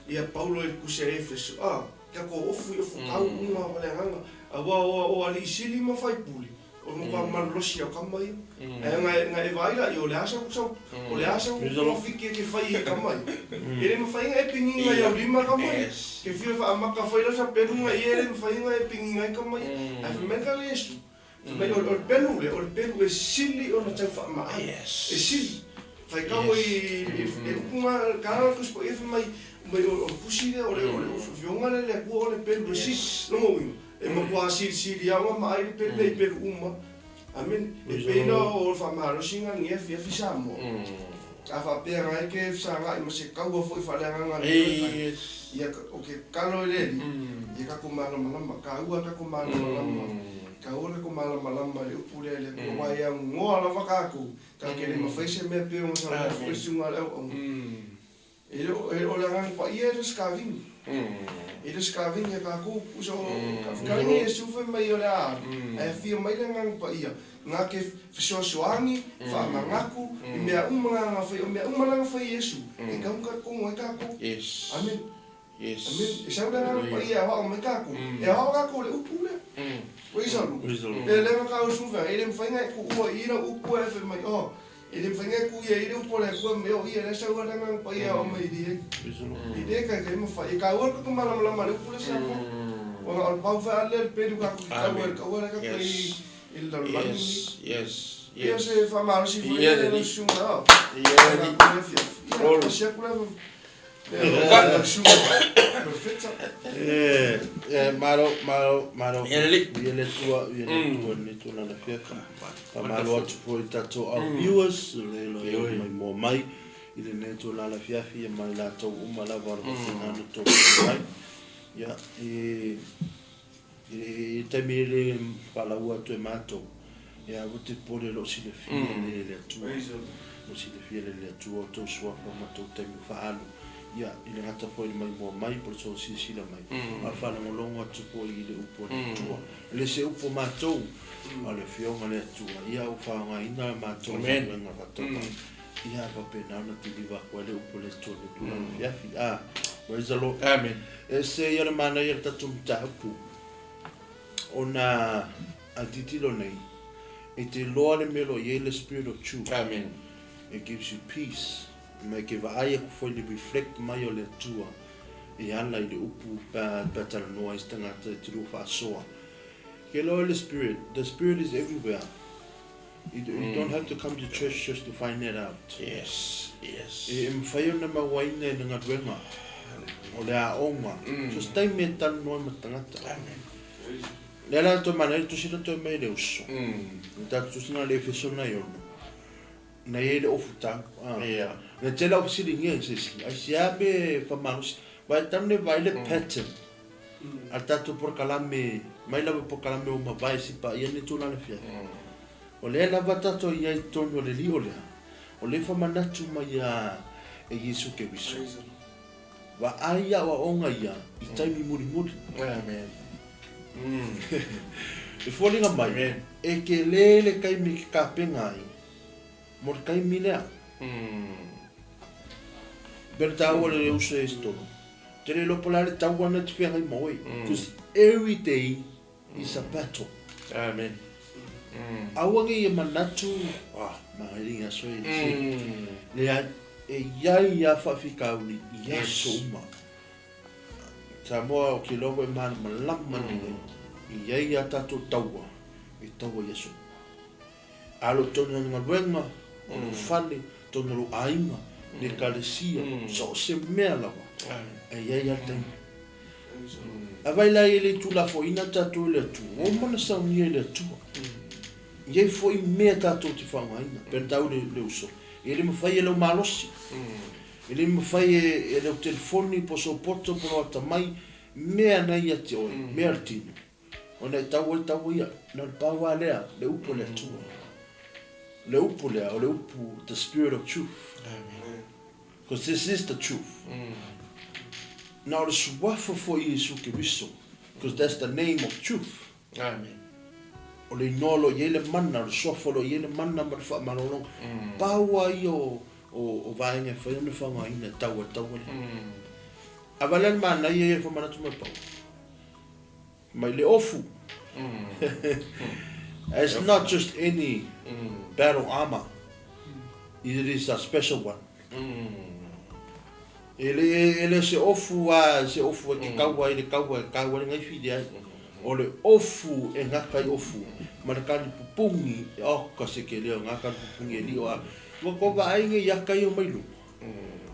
ia Paulo i le tusi a Efeso, a, kia ko ofu i ofu kau uma ma le agaga, aua o o alii sili ma faipule, o le matua malolosi o kama ia. Ae na na e vaai la ia o le a sau sau o le a sau polofiki e ke fai e kama ia. E le mafai na e piniga i au lima kama ia. Ke fia faamaka fai la sa pelu na ia e le mafai na e piniga ai kama ia. Ae fai mai ka le Iesu, Fai mai, o le pelu lea, o le pelu e sili ona tau faamaai. E sili. Faitau ai i le upu na, ka le Tusi Paia fai mai, mai o le tusi lea, o le Afioga lea a le Atua o le pelu e sili. Lona uiga, e matua silisili lava ona maai le pelu lea i pelu uma. Amene. E pei la o le faamalosi lena i lenei afiafi Samoa. A faapea na e ke fesagai ma se kaua foi faaleagaga le Ia, o ke tatalo i le Alii, ia tatou malamalama, taua tatou malamalama, taua tatou malamalama i le upu lea i le Atua, aua e aunoa lava tatou, tatou te le mafai se mea pei ona saunoa foi le susuga a le auauna. E le o, o le Agaga Paia e le o se kavini. E le o se kavini a tatou, pusa o, kavini Iesu fai mai o le a alu, ae afio mai le Agaga Paia, Na te fesoasoani, faamanatu, i mea uma na na fai, o mea uma la na fai e Iesu, e tatau ona talitonu ai tatou. Amene. Amene. E sau le Agaga Paia e aoao mai tatou, e aoao tatou i le upu lea. Praise the Lord. Pe lea na taua e Suva, e le mafai ona e tuua i i lau upu ae fai mai, oh, e le mafai ona e tuu ia i le upu a le Atua, fai mai, oh, ia lea e sau lava le Agaga Paia e aoao mai i i. E le taitai mafai. E taua le tatou malamalama i le upu lea Samoa. Ona o le pau foi lea le pelu tatou te tau ai i le taua lea tatou i i le lalolagi Yes, yes, Ia yes. se faamalosi foi Ia lea le lau alii. susuga o. Ia le alii. Ia afiafi. Ia Glory. tasi atu lea lea lau susuga Perfecta. E, e, malo, malo, malo. Ia le alii. Ia le Atua, ia le Atua i lenei tulaga afiafi. Faamalo atu foi i tatou au viewers, le lo Ioe. mai moa mai i lenei tulaga afiafi ia ma i latou uma lava o lo o faapena ona outou mai. Ia, e, I le taimi e le faalaua atu e matou, ia aua te popole o lo o silafia e le Atua, o lo o silafia e le Atua outou suafa ma outou taimi faaalu, ia, i le gata foi i le maimoa mai po o le soona silasila mai, a o le faalogologo atu foi i le upu a le Atua. E le se upu a matou, a o le Afioga a le Atua, ia ua faaaogaina a matou galuega faatauvaa, ia faapena ona kiliva atu ai le upu a le Atua i le tulaga afiafi. A, praise the Lord. Amen. E ese ia le manaia o le tatou mataupu, ona a tilotilo nei, e te iloa le mea o lo o i ai le Spirit of Truth. Amen. It gives you peace. Ma e ke vaai aku foi i le reflect mai o le Atua e ala i le upu pe a, pe a talanoa ai se tagata i te lua faasoa. Ke iloa le Spirit, the Spirit is everywhere. You, you don't have to come to church just to find that out. Yes, yes. E, e mawhai ona mauaina e na galuega o le aoga. So se taimi e talanoa ma tagata. Amen. Lea la toe mana i tusi la toe mai le uso. Le tatou tusi na le Efeso na i ono. Na i ai le ofu tau. Ah. Yeah. Na tele au fesiligia i se isi. Ai se a me whamalosi. Vai tau ne vai le pattern. A le tatou polokalame, mai lava i polokalame ua mavae si paia nei tulaga fiafia. O lea lava tatou i ai i totonu o le lio lea, o lea e famanatu mai a e Iesu Keriso. Vaai aoaoga ia i taimi mulimuli. Amen. E foliga mai, e tele le taimi e te tapena ai mo le taimi lea. Pei ona taua le uso e Stolo, te le iloa po o le a le taua lena e te feagai ma oe, because every day is a battle. Amen. Aua ne i e manatu, ah, magali ni aso e ese. Leai, e i ai lava faafitauli i aso uma. Samoa o ke iloa ua e malamalama lelei, e i ai a tatou taua e taua i aso uma. Alo i totonu o le galuega, o lou fale, totonu o lou aiga, le ekalesia, so o se mea lava, e i ai lava le taimi. A vai la e le i tulafoina tatou e le Atua, ua uma ona saunia e le Atua. E i ai foi mea tatou te faaaogaina, pei ona taua le uso, e le mafai e lou malosi, e le mafai e lau telefoni po o sou poto po o lou atamai Mea na ia te oe, mea o le tino. Ona e tau ai taua ia, na o le pau lava lea, le upu a le Atua. O le upu lea, o le upu, the spirit of truth. Because this is the truth. Na o le suafa foi Iesu Keriso, because that's the name of truth. Amen. O le inoa o lo o i ai le mana, o le suafa o lo o i ai le mana ma le faamalologa. Pau lava ia o, o, o vaega e fai ona faaaogaina e tau ai le taua lea. A valea le manaia ia e faamanatu mai Paul. Mai le ofu. It's not just any battle armour. It is a special one. E le, e le se ofu a, se ofu e ke kaua ai le kaua e kaua le ngaifi leai. O le ofu e ngaka i ofu, ma le kani pupungi, oh ka se ke leo ngā kani pupungi e lio a. Ua ko vaai nge i aka i o mai lunga.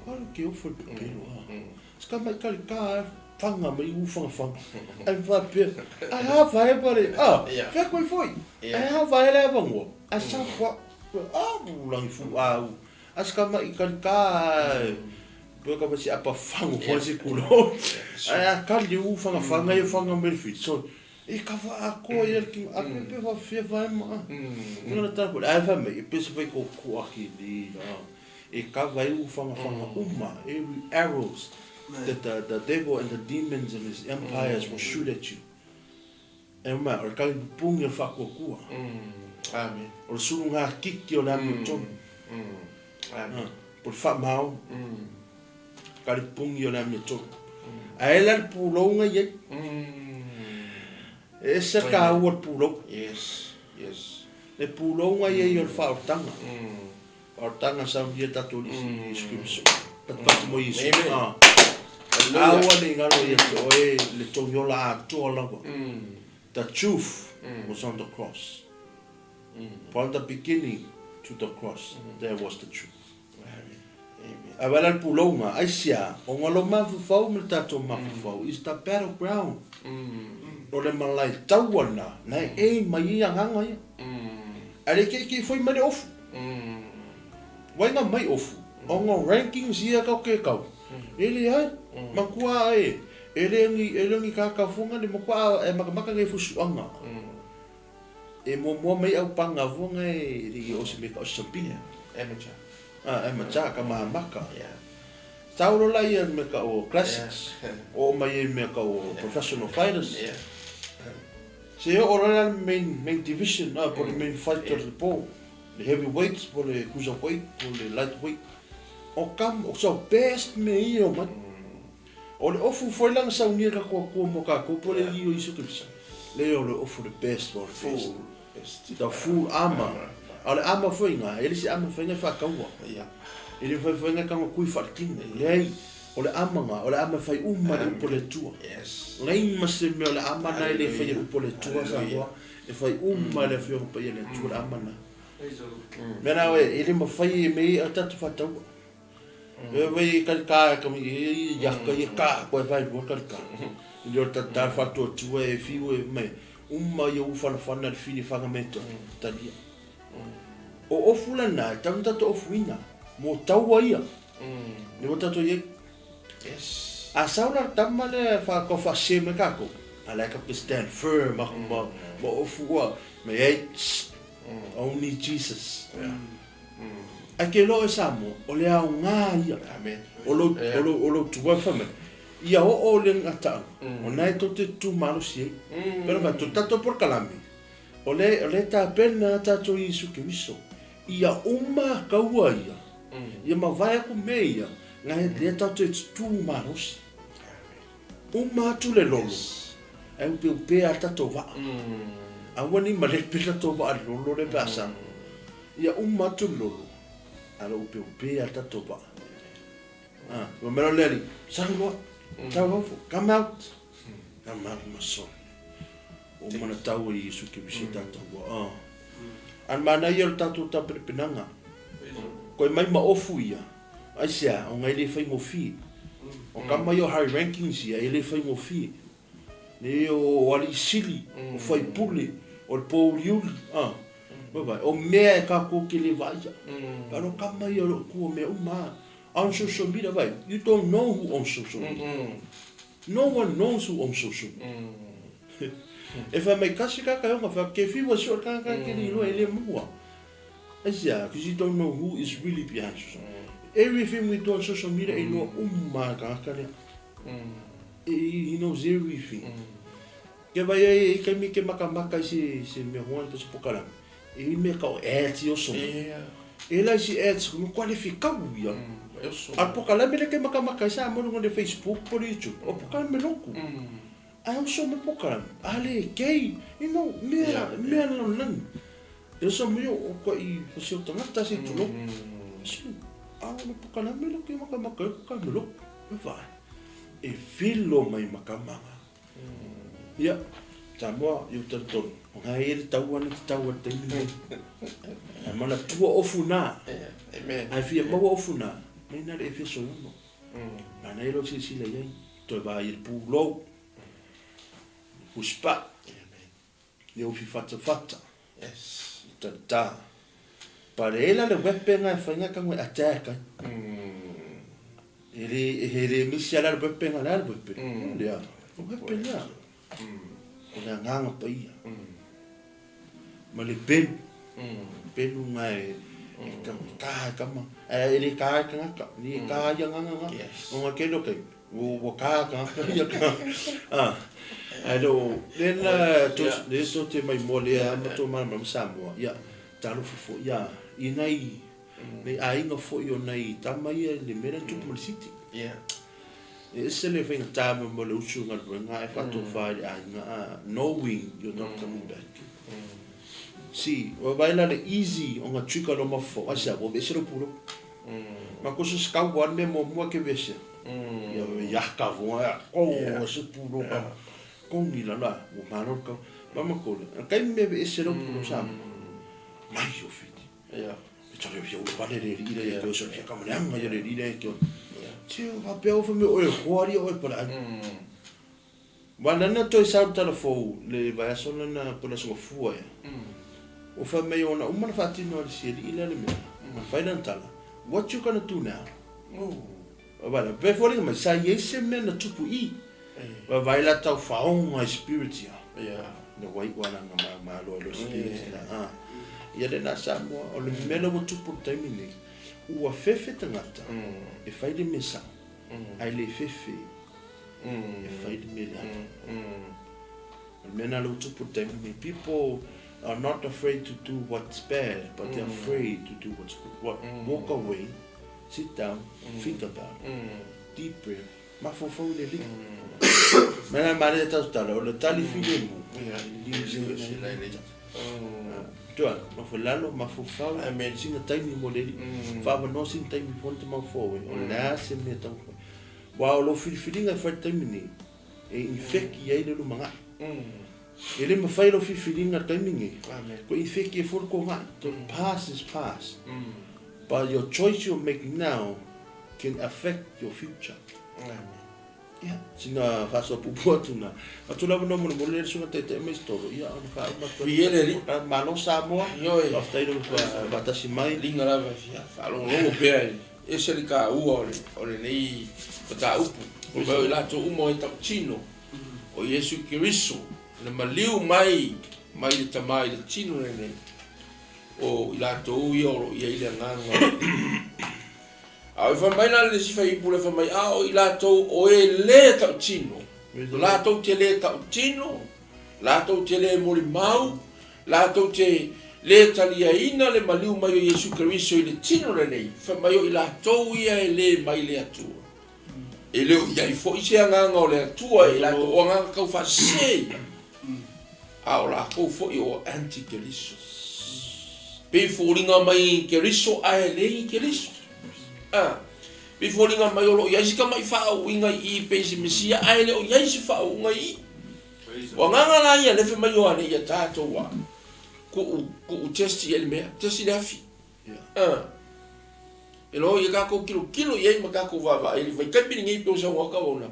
Alo ke ofu e pepelo a. Ska mai kali ka whanga mai u whanga whanga. Ai wha pe, ai ha whae pare, a, whea koe foi. Ai ha whae le awangoa. Ai sa kwa, a, langi fu a u. A ska mai kali ka, pe ka wasi apa whango hoa se kulo. Ai a kali u whanga whanga i whanga mai whiti. So, e ka wha a koa i ki a pe pe wha whia whae ma. Ngana tā koe, ai wha mai, e pese whai ko kua ki ni, a. E kava e u whangawhanga uma, every arrows that the, the devil and the demons and his empires will shoot at you. E uma, o le kali pupungi o le whaakuakua. Amen. O le sulu ngā kiki o le amio tonu. Amen. Po le whaamao. Kali pupungi o le amio tonu. A e la le pulou ngai ai. E ese ka ua le pulou. Yes, yes. Le pulou ngai ai o le whaotanga. Whaotanga sa unia tatou lisi Iesu Keriso. Patupatu mo Iesu. Amen. Aua ne i ngaro ia te oe le togiola atoa lava. The truth was on the cross. From the beginning to the cross, there was the truth. Amen. A wala le pulouga, aisia, o ngalo mafaufau ma le tatou mafaufau is the battleground. O le malae taua na, na e aim mai ai agaga ia. A le keikei foi mai le ofu. Waenga mai ofu, o nga rankings ia kau ke kau. E leai, makua e, e le ngi, e le ngi kakau fuanga ni makua e makamaka ngai fusuanga. E muamua mai au panga fuanga e le o se me ka o se Amateur. Ah, amateur ka mahamaka. Yeah. Saulo la ia me ka o classics. O mai e me ka o professional fighters. Yeah. Se o la main, main division, ah, po le main fighter le po. Le heavyweights, po le cruiserweight, po le lightweight. O kam, o so best me ia o mai. O le ofu foi langa saunia ka kua kua mo ka ko po le io isu kipsa. Le o le ofu le best o le best. Full. Best. The full armor. O le armor foi ngā, e le si armor foi ngā whakaua. Yeah. E le whai whai ngā kanga kui whaatino. Leai, o le armor ngā, o le armor whai uma le upo le tua. Yes. Lei ma se mea o le armor na e le whai upo le tua sa Hallelujah. hoa. E whai uma le whionga pa ia le tua le armor na. Praise the Lord. Mea nā oe, e le mawhai e mei a tatu whataua. E wei kari kā ka mi e iaka i ka koe whai rua kari kā. I leo tatar whatua tua e whiu e mai. Uma i u whana whana le whini whanga me to talia. O ofu la nā, tau tato ofu ina. Mō taua ia. Ne o tato ia. Yes. A saula tama le wha ko wha se me kako. I like to stand firm aku ma ma ofu ua. Me ei, only Jesus. Yeah. A ke lo e Samoa, o le ao ngā ia. Amen. O lo, Yeah. o lo, o lo tua whame. Ia o o le ngata. O nai tō te tū malosi ei. Pero va, tō tato por kalami. O le, o le tā pena tātou Iesu Keriso. Ia uma kaua ia. Ia mawai aku me ia. Ngai le tātou e tū malosi. Uma atu le lolo. Ai upe upe a tātou waa. Aua ni ma le pela tō waa lolo le pe asa. Ia uma atu le lolo. Ala upe upe a tātou waa. Ah, wa mera le ali, saru loa, tau hofo, come out. Come out, my son. O mana tau e Iesu Keriso tātou wa. Ah. An mana ia o le tātou tāperepenanga. Praise the Lord. Koe mai ma ofu ia. Ai sea, o ngai le whai ngōwhi. O ka mai o high rankings ia, e le whai ngōwhi. Ne o ali sili, o whai pule, o le pōuriuri. Ah. Vai, o mea e ka kō ke le vaia. Pero ka mai o kua mea uma. On social media, vai. You don't know who on social media. No one knows who owns social media. E fai mai kasi ka kai onga fa ke fiwa so ka ka ke ni lo ele mua. Asia, because you don't know who is really behind social media. Everything we do on social media e loa uma ka ka le. He knows everything. Ke vai ai e kai mi ke maka maka i se se mea hoa se pokalame. E i mea ka o ads i oso. E lai si ads mo qualificau ia. A pokalame le ke maka maka i sa mo le Facebook po le YouTube. O pokalame loku. Ai oso me pokalame. Ale kei, you know, mea mea lalolagi. E oso mo o ko i o se o tagata se tulo. A o le pokalame le ke maka maka i pokalame loku. E vai. E filo mai makamaga. Ia, Samoa, i o talitonu. O ngai e le tau ana te tau a te taimi nei. Ai mana tua ofu nā. Amen. Ai fia maua ofu nā. Nei nā le e fia soiono. Mana e lo silasila i ai. Toe vā i le pūlou. Puspa. Le ofi fata fata. Yes. Tata. Pare e la le wepe ngai whainga ka ngwe attack ai. E le, e le misi ala le wepe ngai le wepe. Le a. O wepe le a. O le anganga pa ia. Ma le pelu. Pelu ngai e ka ka kama. E le ka ka ngaka. Ni ka ia nganga nga. Yes. O ngā kelo kai. O wa ka ka ka ia ka. Ah. Ai lo le la to le to te mai mo le a ma to ma ma Samoa. Ia talo fofo ia i nai nei aiga foi o nai tama ia le mea lea na tupu ma le City. Yeah. E ese le faigata mo le usu galuega ae faatofa i le aiga a knowing you're not coming back. Si, ua vaai la le easy o ga trigger lo mafo, ai sea, ua aveese lou pulou. Ma ko se sekau ua le mea muamua ke aveesea. Ia, ia ka voa, ia, ko se pulou ka, kongi la la, ua malo le kau. Ma makole, a taimi me aveese lou pulou Samoa, mai o fiti. Yeah. E tare o fia ula vale le alii la ia ke oso fia kama leaga ia le alii la ia ke oso. Tio, faapea ofa me oe hoari oe pala ai. Wa lana toe sau le tala fou le vaiaso lana po le aso gafua ea. Ua fai mai ona uma na faatino e le si alii lea le mea. Ma fai lana tala, what you gonna do now? Vaai la, pe foliga mai, sa i ai se mea na tupu i. Vaai la tau faoga i spirit ia. Le wai ua langa ma malo ai lo spirit la. Ah. Ia le na Samoa, o le mea la ua tupu le taimi nei, ua fefe tagata e fai le mea sao, ae le fefe e fai le mea leaga. O le mea na la ua tupu le taimi nei, people are not afraid to do what's bad, but they're afraid to do what's good. What? Walk away, sit down, think about it. Deep breath. Mafaufau i le alii. Mea la manaia tatou tala, o le tali filemu, e le Tua, nofo i lalo, mafaufau, sina taimi mo le alii. Faavanoa sina taimi fo na te mafaufau ai, o le a se mea e taumafai. Aua o lou filifiliga e fai i le taimi nei, e infeki ai le lumanai. E le mafai lou filifiliga i le taimi nei, ko infeki ai foi le kogai. The past is past. But your choice you make now can affect your future. Ia, sina faasoa puupuu atu na. Atu lava no molemole le susuga taitai mai se tolo, ia ona faauma atu ai. Viia le Alii. Malo Samoa, Ioe. faafetai lou faatasi mai. Liga lava e fia faalogologo pea i ese le taua o le o lenei mataupu. O mea o i latou uma o e tautino o Iesu Keriso na maliu mai mai le Tama i le tino lenei o i latou ia o lo o i ai le agaga o le Alii. A o i fai mai la le isi faipule fai mai, a o i latou o e lē tautino, latou te lē tautino, latou te lē molimau, latou te lē taliaina le maliu mai o Iesu Keriso i le tino lenei, fai mai o i latou ia e lē mai le Atua. E le o i ai foi se agaga o le Atua i latou, o agaga taufaasese ia, a o latou foi o anti-Keriso. Pei foliga mai i Keriso ae le i Keriso. A, pei foliga mai o lo o i ai se tama'i faauuina i i pei se Mesia ae le o i ai se faauuga i i. O agaga la ia lea fai mai Ioane ia tatou a ku'u ku'u testi i ai le mea, testi le afi. A, e loa ia tatou tilotilo i ai ma tatou vaavaai i le vaitaimi lenei pei o saunoaga ona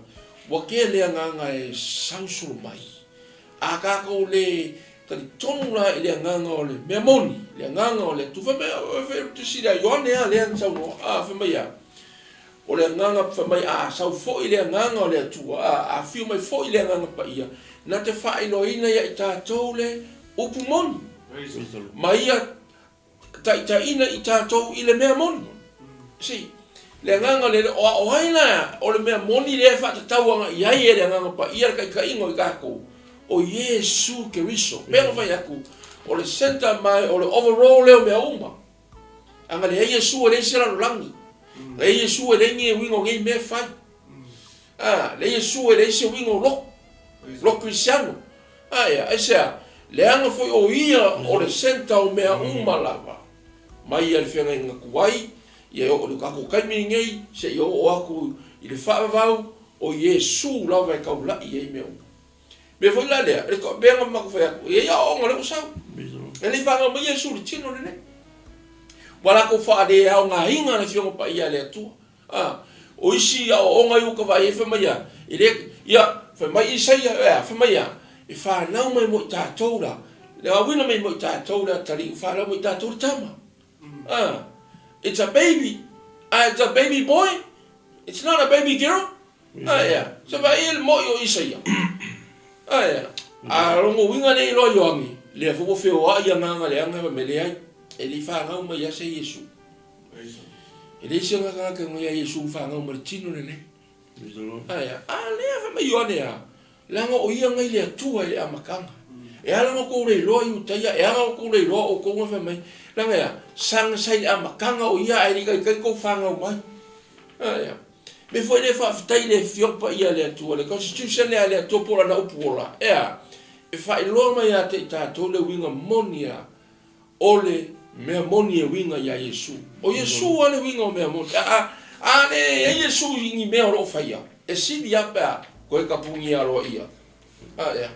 ua tele agaga e sausolo mai. A tatou le talitonu la i le agaga o le mea moni, le agaga o le Atua, fai mai, fai, tusi lea Ioane lava lea na saunoa, a, fai mai a, O le Agaga fai mai a sau foi le Agaga o le Atua, a afio mai foi le Agaga Paia, na te faailoaina ia i tatou le upu moni, ma ia taitaiina i tatou i le mea moni. See, le Agaga lele, o a o ai la o le mea moni lea e faatatau agai i ai e le Agaga Paia le taitaiga o i tatou? O Iesu Keriso. Pei ona fai atu, o le centre ma o le overall lea o mea uma. Aga leai Iesu e leai se lalolagi. Leai Iesu e leai ni uiga o nei mea e fai. A, leai Iesu e leai se uiga o lotu. Lotu Kerisiano. A ea, aisea? Leaga foi o Ia o le centre o mea uma lava. Mai ia le feagaiga tuai, ia e oo i le tatou taimi lenei, seia oo atu i le faavavau, o Iesu lava e taulai ai mea uma. Mea foi la lea, le mea na matou fai atu, e i ai aoaoga lea ua sau. E le i fanau mai Iesu i le tino lenei. Ua latou faaleaogaina le Afioga Paia a le Atua. A, o isi aoaoga ia ua ta vaai ai fai mai a, e le, ia, fai mai Isaia, e a, fai mai a, e fanau mai mo i tatou la, le auina mai mo i tatou le atalii, ua fanau mai i tatou le tama. A, it's a baby, a, it's a baby boy, it's not a baby girl. A ea, se vaai e le moʻi o Isaia. A ea, a logo uiga nei loa Ioane, lea foi ua feoai agaga leaga fai mai, leai, e le i fanau mai ia se Iesu. E leai se agaga aga ia Iesu ua fanau mai le tino lenei. A ea, a lea fai mai Ioane a, leaga o ia ngai le Atua i le amataga. E ala ona outou le iloa Iutaia, e ala ona outou le iloa outou na fai mai, leaga e a, saga sa i le amataga o ia ae le i taitai tou fanau mai. A ea. Mea foi lea faafetai i le Afioga Paia a le Atua, le Constitution lea a le Atua po o lana upu ola, e a? E faailoa mai ia te i tatou le uiga moni a o le mea moni e uiga ia Iesu. O Iesu lava le uiga o mea moni. A, a leai Iesu i ni mea o lo o faia, e sili lava pe a toe tapunia aloaia. A ea?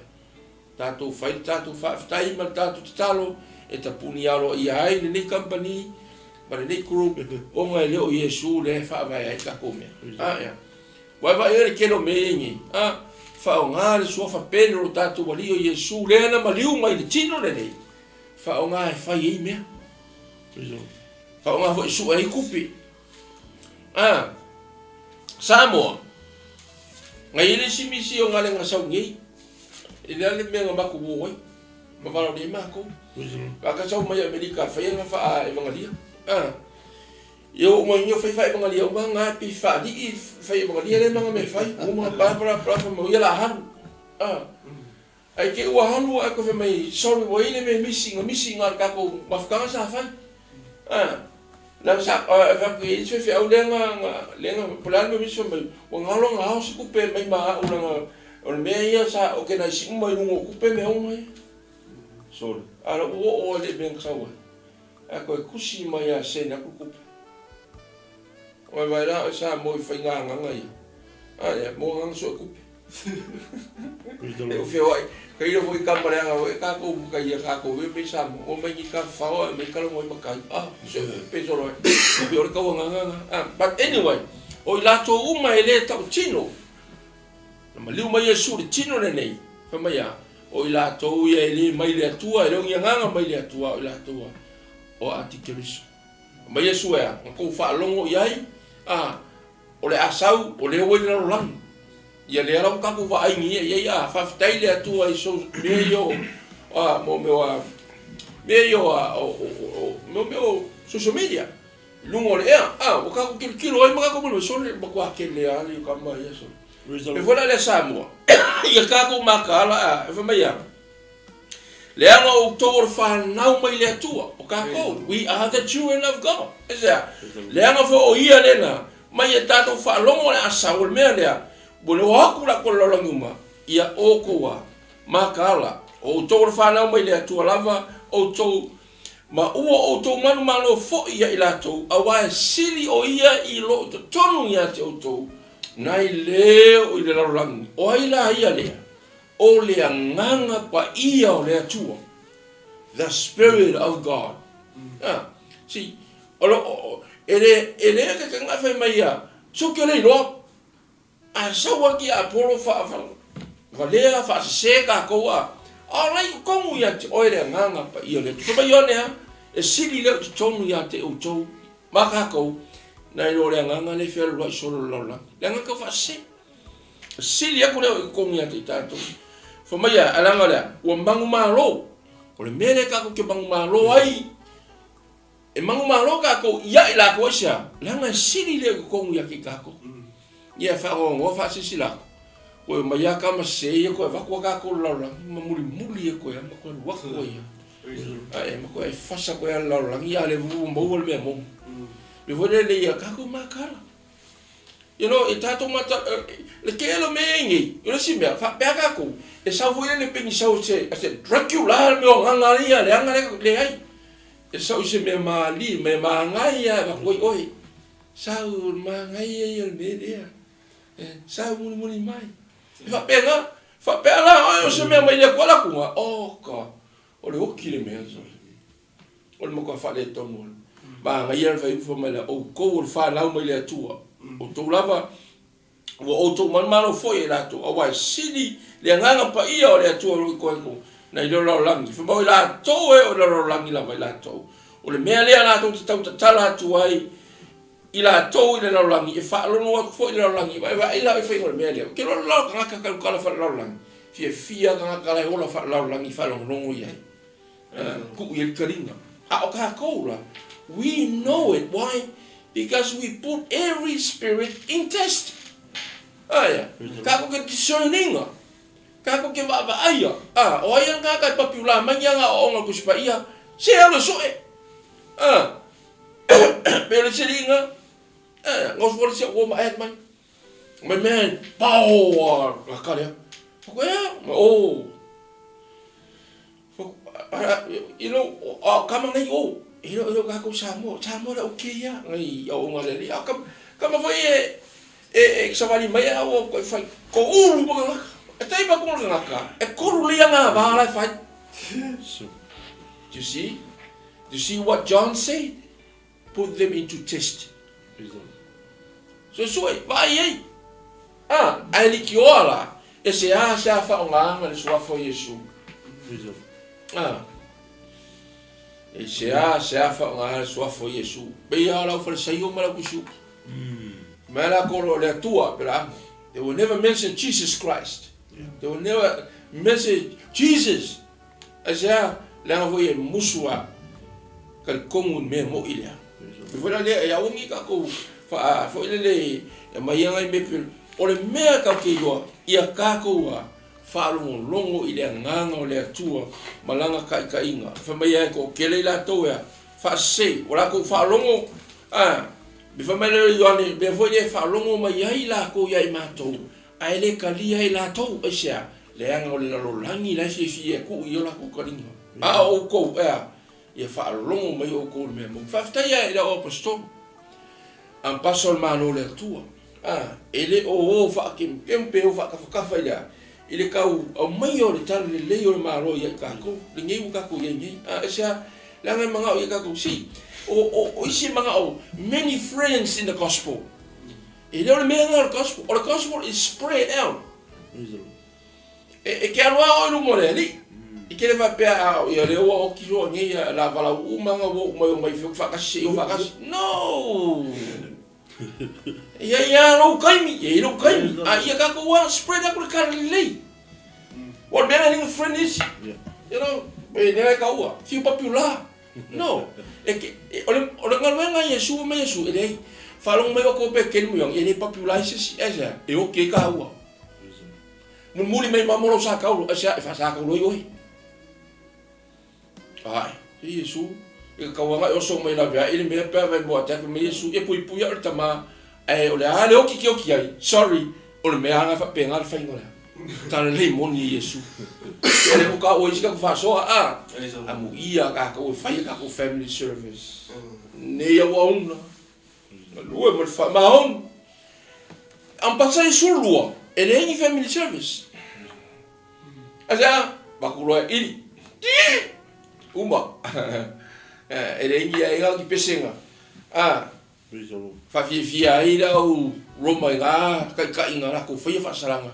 Tatou fai le tatou faafetai ma le tatou tatalo e tapuni aloaia ai lenei kamupani ma lenei group ona e le o Iesu lea e faavae ai tatou mea. A ea. Ua e vaai ai le tele o mea ia i nei? A, faaaoga le suafa pele o lo tatou Alii o Iesu lea na maliu mai i le tino lenei, faaaoga e fai ai mea. Faaaoga foi e sue ai tupe. A, Samoa, na i ai le isi misi o galega sau nei, e le a le mea na matou o ai, ma valaaulia ai matou. Aka sau mai Amerika e fai ana faa-evagalia. A, ia oo mai nei o fai faa-evagalia uma na pe faalii fai evagalia lea ma ana mea e fai, uma bla bla bla fai mai o ia la halu. A, ae te i ua halu ae toe fai mai sorry ua i ai le mea misi na misi na o le tatou mafutaga sa fai. A, Leaga sa fai atu i ai se faifeau lea na, na, lea na, po o le a le mea misi fai mai, ua galo na ao se tupe mai ma au leaga o le mea ia sa organise uma i luga o tupe mea uma ia. Sorry. A o la ua oo lava i le mea na sau ai. Ae toe tusi mai lava send atu le tupe. Ua vaai la oe Samoa i faiga agaga ia. A ia, mo agaga sue tupe. E ou feoai, tailo foi i kama leaga foi tatou matai ia tatou e mei Samoa, ua mai ni ka fao ae mai kala moi matai. Ah, sue pe solo ai. Pe o le tau agaga na. Ah, but anyway, o i latou uma e le tautino, na maliu mai Iesu i le tino lenei, fai mai a, o i latou ia e le mai le Atua, e le o ni agaga mai le Atua, o i latou a, o Atikeriso. Mai Iesu e a, na tou faalogo i ai, a, o le a sau, o lea ua i le lalolagi. Ia lea la ua tatou vaai nei i ai, a, faafetai i le Atua i so, mea ia o, a, mo mea o, a, mea ia o, a, o, o, o, mo mea o social media, i luga o le ea, a, ua tatou tilotilo ai ma tatou manumanu, sole, matua tele lava le kama ia, sole. E foi la lea Samoa, ia tatou mataala, a, e fai mai a, Leaga o outou o le fanau mai le Atua, o tatou, we are the children of God. Aisea? Leaga foi o Ia lena, mai e tatou faalogo o le a sau o le mea lea, ua le o atu la ko le lalolagi uma, ia outou a mataala, o outou o le fanau mai le Atua lava, outou, ma ua outou manumalo foi ia i latou, auā e sili o Ia i lo i totonu ia te outou, nai leo i le lalolagi. O ai la ia lea? O le Agaga Paia o le Atua, the Spirit of God. Ah, see, o lo, o, e le, e le ka ka fai mai ia, so ke le iloa. A sau a ki Apolo fa fa valea fa se ka ko a. A lai ko kongu ia te oe le Agaga Paia o le Atua. Fai mai one a, e sili leo totonu ia te outou, ma kākou, Nai lo le agaga lea e fealualuai solo i le lalolagi. Le agaga tau faasese. Sili aku lea o i totonu ia te i tatou. Fai mai a, leaga o le a? Ua manumalo. O le mea lea tatou te manumalo ai, e manumalo tatou ia i latou aisea? Leaga e sili lea i totonu ia te i tatou. Ia e faanoanoa faasilasila atu, ua omai lava tama sese ia toe avatu lava tatou i le lalolagi ma mulimuli atu ai lava ma toe alu atu ai lava. Ae matuai fasa koe a le lalolagi a le ua maua le mea moni. Mea foi lele ia tatou mataala. You know, e tatou mataala, le tele o mea ia nei, o le isi mea, faapea tatou, e sau foi lele pei ni sau se, se Dracula le mea o agaga ia, le aga lea, leai. E sau i se mea malie, mea manaia e avatu ai oe. Sau o le manaia ia o le mea lea. E sau mulimuli mai. E faapena, faapea la oe o se mea mai le Atua lakuga, oh God. O le oki le mea sole. O le matua faaletonu o le manaia le fuaiupu fai mai lea, outou o le fanau mai le Atua. Outou lava ua outou manumalo foi e latou, aua e sili le agaga paia o le Atua o lo o i koeko nai le lalolagi. Fai mai o i latou e o le lalolagi lava i latou. O le mea lea latou te tau tatala atu ai i latou i le lalolagi, e faalogo atu foi i le lalolagi, e vaai la i faiga o le mea lea. Ou te iloa le tagata talutala faalelalolagi, fiafia tagata la e ola faalelalolagi i faalogologo i ai, tuu i ai le taliga. A o tatou la, we know it, why? Because we put every spirit in test. Aia, tatou te discern ina, tatou te vaavaaia, a, o ai a le tagata e papiulā mai ni ana aoaoga o le Tusi Paia, se alu e sue. A. Pe o le siliga, eh, gofo le sia uo ma ae mai. Mai mea e pao a la kare. Ko e, o. You know, a kama nei o. You know, you ka ko Samoa, Samoa le okay ia, ngai au nga le li. A kama, kama foi e e e savali mai a o ko fai ko ulu ma ngaka. E tai ba ko ngaka. E kolu le nga va la fai. Do you see? Do you see what John said? Put them into test. Suesue, vaai ai. A, ae likioa la, e se a se a whaongaanga le suafa o Iesu. A, e se a se a whaongaanga le suafa o Iesu. Pei a o lau falesaio ma lau kusiuki. Mai la koro o le Atua, pera amo. They will never mention Jesus Christ. They will never mention Jesus. Aisea? Leaga foi e musu a talitonu i le mea moʻi lea. E foi la lea e aogi tatou faa foi lele e aumai ai nai mea pei o le mea tatou te iloa ia tatou a faalogologo i le agaga o le Atua ma lana taitaiga. Fai mai ai e toatele i latou e a faasese ua latou faalogo a me fai mai lea o Ioane mea foi lea e faalogo mai ai latou ia i matou Ae le talia e latou, aisea? Leaga o le lalolagi la e fiafia e tuu i o latou taliga. A o outou, ea, ia faalogo mai outou i le mea moni. Faafetai ae i lau Aposetolo, Ampasa o le Malo o le Atua, a, e le o o faakemukemu pe o faatafatafa i le a? I le tau aumaia o le tala lelei o le Malo ia i tatou, lenei ua tatou i ai nei. A, aisea? Leaga e manao ia tatou, see, o, o, o isi e manao, many friends in the gospel. E le o le mea lena o le gospel. O le gospel is spread out. E, e ke alu a oe luma o le alii. I ke le faapea a ia lea ua oki loa nei a la valau uma nga ua uma i o mai feo faakasi se i o faakasi. No! Ia ia lou taimi, ia i lou taimi. A ia tatou a spread aku le tala lelei. Ua le mea lea linga friend isi. You know, e nea e kaua, fiu papiula. No. E ke, e, o le, o le galuega a Iesu ma Iesu, e leai, faalogo mai o kou pe kelu mai e le papiula ai se isi, aisea, e oki ai kāua. Mulimuli mai mamo lou sa kaulo, aisea, e faasakaulo ai oe. Ae, e Iesu, e ka kauaga e oso mai lave ai le mea pe a vai mo attack mai Iesu, e puipui au le tama, ae o le a le oki ke oki ai, sorry, o le mea anga faapena le faiga o le a. Tala lelei moni e Iesu. O le uka o isi ka faasoa a. Amuia tatou e fai a tatou family service. Nei auauna. Galue ma le faamaoni. Ampasa Iesu lua, e leai ni family service. Aisea? Vaku loa e ili. Uma. E leai ni aiga ni pesega. A. Faafiafia ai le au Roma i ngā taitaiga latou faia faasalaga,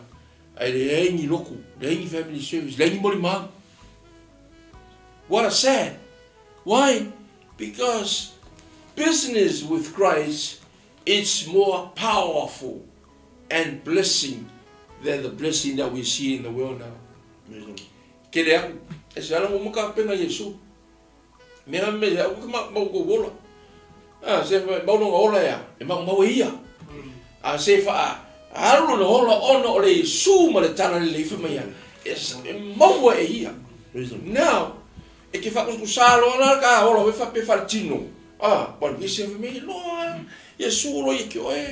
ae leai ni lotu, leai ni family service, leai ni molimau. What a sad! Why? Because business with Christ. It's more powerful and blessing than the blessing that we see in the world now. Kele aku, e se ala mo ka penga Yesu. Me nga me au ka ma mau ko ola. Ah, se fa mau no ola ya, e mau mau ia. A se fa alu no ola ona o le Yesu ma le tala le ifa mai ya. E mau e ia. Now, e ke fa ku sa lo la ka ola we fa pe fa tino. Ah, pa ni se fa me lo. Yesu lo ye ke oe.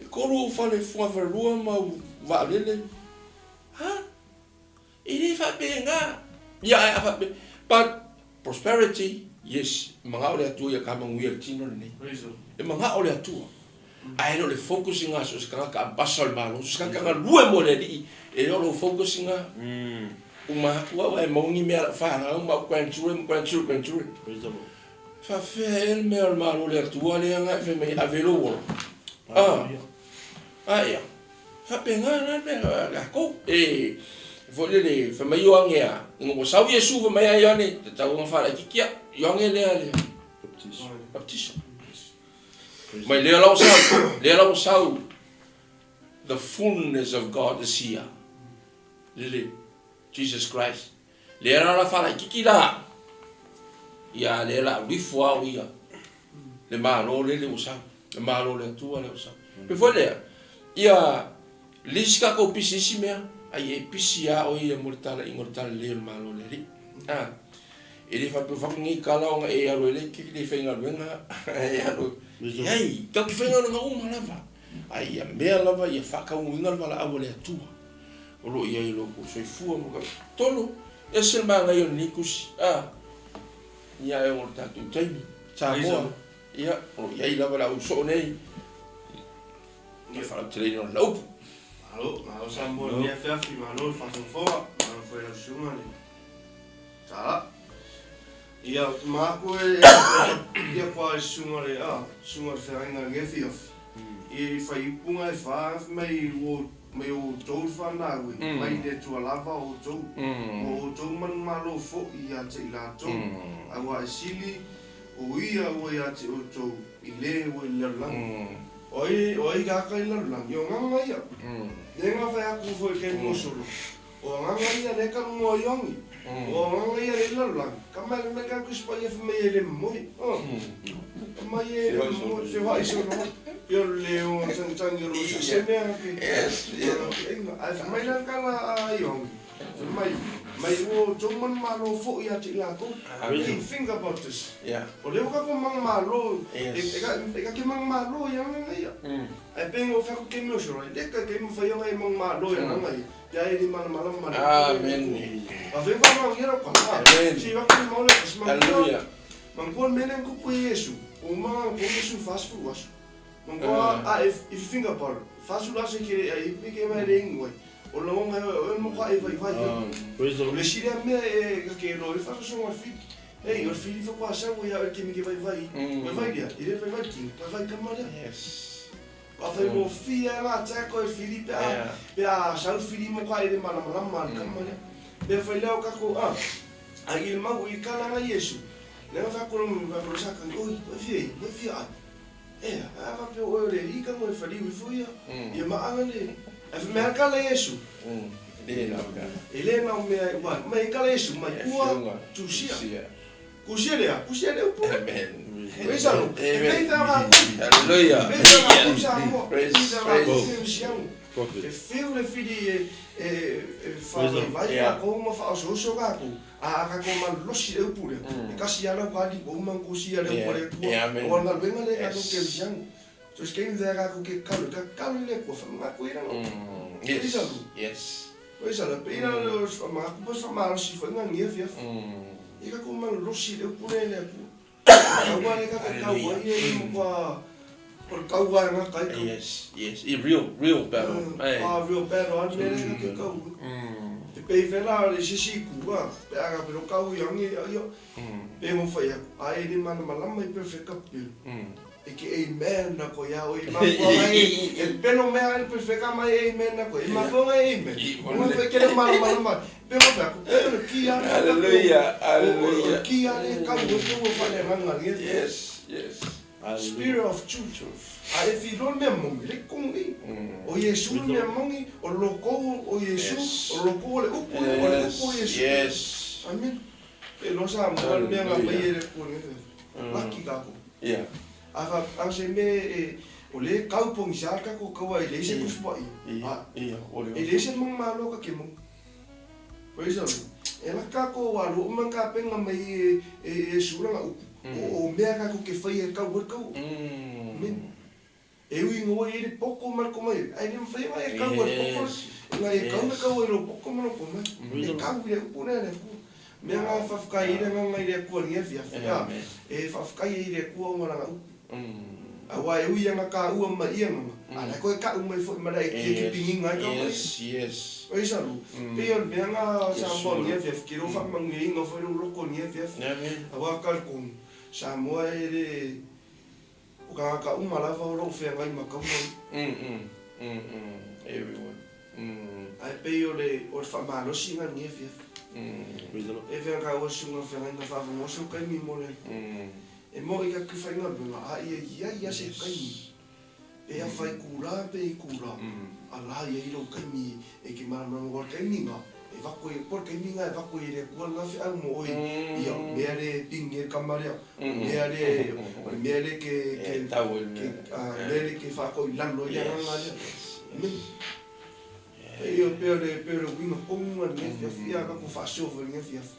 E kolu fa le fua fa lua ma va lele. Ha? E le fa pe nga. Ya a fa pe. But prosperity, yes, manga o le atua ia ka manguia le tino lenei. E manga o le atua. Ae le o le focus nga so se kanga ka basa o le malo, so se kanga ka lue mo le alii, e le o lou focus nga. Uma atu au ae maungi mea lau whanau, ma au grandchildren, ma grandchildren, grandchildren. Fa fea e le mea o le malo le atua le anga e fai mai ave lou ola. Ah, ah ia. Fa pe nga na me la ko. E fo le le fa mai o ange a. Ngo sau Yesu fa mai ai ane te tau nga fa la kikia. Yo ange le ale. Baptiso. Baptiso. Mai le lau sau, le lau sau. The fullness of God is here. Lele Jesus Christ. Le la la fa la kiki la. Ia le la rifo au ia. Le malo le le usau. Le malo le atua le usau. Pe foi lea, ia lisi ka kou pisi isi mea, ai e pisi a o ia mo le tala ingo le tala le le malo le ri. Ah. E le fa pe fa ngi kala o e alo le ki le whainga luenga e alo. Ei, tau ki whainga luenga uma lava. Ai ia mea lava ia whakaunguinga lava la awa le atua. O lo ia i lo ko soifua mo ka tolo e se manga i o nikusi. Ah. Ia e o le tātou taimi. Samoa. Ia, o ia i lava la uso nei. Ia whalau te leina o le upu. Malo, malo Samoa ni afiafi, malo whasofoa, malo foi lau suga le. Tala. Ia, māku e ia kwa e suga le a, suga le whainga nge fiafi. I whai upunga e wha mai o mai o tou whanau, mai le tua lava o tou. O tou manu malo fo i a te i la tou. Aua e sili o ia o ia te o tou i le o i lalanga. O i kaka i lalanga, o nganga ia. Le ngā whai aku fo i kei mosolo. O nganga ia le ka mua iongi. O nganga ia le lalanga. Ka mai me ka kuspa ia whamai e le moi. Ka mai e le moi, se wai solo. Ia le o tangi tangi ro se mea ke. Yes. Ai whamai lan kala a iongi. Mai mai o tou manu malo fo ia te la kou. Think about this. Yeah. O leo ka ko mang malo. Yes. E ka ke mang malo ia nganga ia. Ai pengo fa ko ke mo soro. Le ka ke mo fa ia mang malo ia nganga ia. Ia e ni mana mana mana. Amen. A fe fa mang ia ko. Amen. Si va ke mo le si mang. Hallelujah. Mang ko menen ko ko Yesu. O mang ko Yesu fast food was. Mang ko a if you think about it. Fast food as ke ai pe ke mai le ngoi. O longa o mo ka e vai vai. O le sile mea e ka ke lo e fa so ngo fi. Ei, o fili fa kwa sa o ia ke mi ke vai vai. Vai vai dia. Ile vai vai ki. Vai vai kamaria. Yes. A fai mo fi a ta ko e fili pe a. Pe a sa fili mo ka ile mana mana mana kamaria. Pe fai leo ka ko a. A il mau i kala nga Yesu. Le fa ko mo va ko sa ka oi, oi fi, oi fi a. E a va pe o le i ka mo fali ui fo ia. Ia ma anga le. A fa me kala Yesu. Le na ka. E le na me wa mai kala Yesu mai ua tusia. Kusia lea, kusia lea upu. Amen. Praise the Lord. Amen. Hallelujah. Hallelujah. Praise, praise. E whiu le whiri e whawai vai a kou ma whaososo kākou. A ka kou malulosi le upu lea. E kasi ala wali o mangu si ala upu lea tua. O ana luenga le kākou ke msiangu. So skein vea kākou ke kalu. Ka kalu le kua whamangako i ranga. Yes. Yes. Praise the Lord. Ina le whamangako pas whamalosi whainga ngia fia. E ka kou malulosi le upu lea lea kua. Kaua le ka kaua i e mokua o le kaua e ngā kai kau. Yes, yes. I real, real battle. Ah, real battle. Ane le ka ke kaua. Te pei whela le sisi kua. Pe aga pero kau i angi ia. Pe ngo whai aku. A e ni mana malama i perfect up. E ke amen na ko ia o i mafua mai. E peno mea e perfect mai amen na ko. E mafua mai amen. Ngo whai ke le mana malama. Pe ngo whai aku. Pe le kia. Hallelujah. Hallelujah. Kia le kau o te ua whale nganga. Yes, yes. Spirit of truth. A e filoa le mea moni, le kogu i. O Iesu le mea moni, o le lokou o Iesu, o le lokou o le upu, o le upu o Iesu. Yes. Amen. E loa sa moa le mea nga mai e le Atua nei. Laki kākou. Yeah. A fa a se mea e o le kau pogisa le tatou kaua e leai se tusi paia. Ia, o le E leai se manumalo ka ke moni. Praise the Lord. E laki kākou ua alu uma ka penga mai e e Iesu lana upu. O o mea kākou ke faia e kau ai le kaua. Amen. E ui ina ua i ai le poko ma le komai, ae le mafai ona e kau ai le poko, ina e kau le kaua i lou poko ma lou komai. E kau i le upu lea a le Atua. Mea na e faafetai ai le agaga i le Atua i lenei afiafi, a, e faafetai ai i le Atua ona lana upu. Aua e ui ana taua mai ia agaga, a la e toe tau mai foi ma le aitia ke pigina ai kau ai. Praise the Lord. Pei o le mea na Samoa i lenei afiafi, ke lou faamanuiaina foi lou loto i lenei afiafi. Aua talitonu, Samoa e le. O tagata uma lava o lo o feagai ma taua ia. Everyone. Ae pei o le o le faamalosi lena i lenei afiafi. E feagai taua susuga feagaiga faavanoa sau taimi mo le e moi ka te faigaluega a ia iai a se taimi pe a fai kula pe i kula a la iai lou taimi e ke malamalama aua o le taimi lena E vako i, po o le taimi lena e vako i e le Atua lena feau mo oe, ia, mea lea e ping e kama lea, o le mea lea, o le mea lea ke, ke, ke, a, mea lea ke faatoa i lalo ai le agaga lea. Amen. E ia, pei o le, pei o le uiga tonu lena i lenei afiafi, ia tatou faasoa foi i lenei afiafi.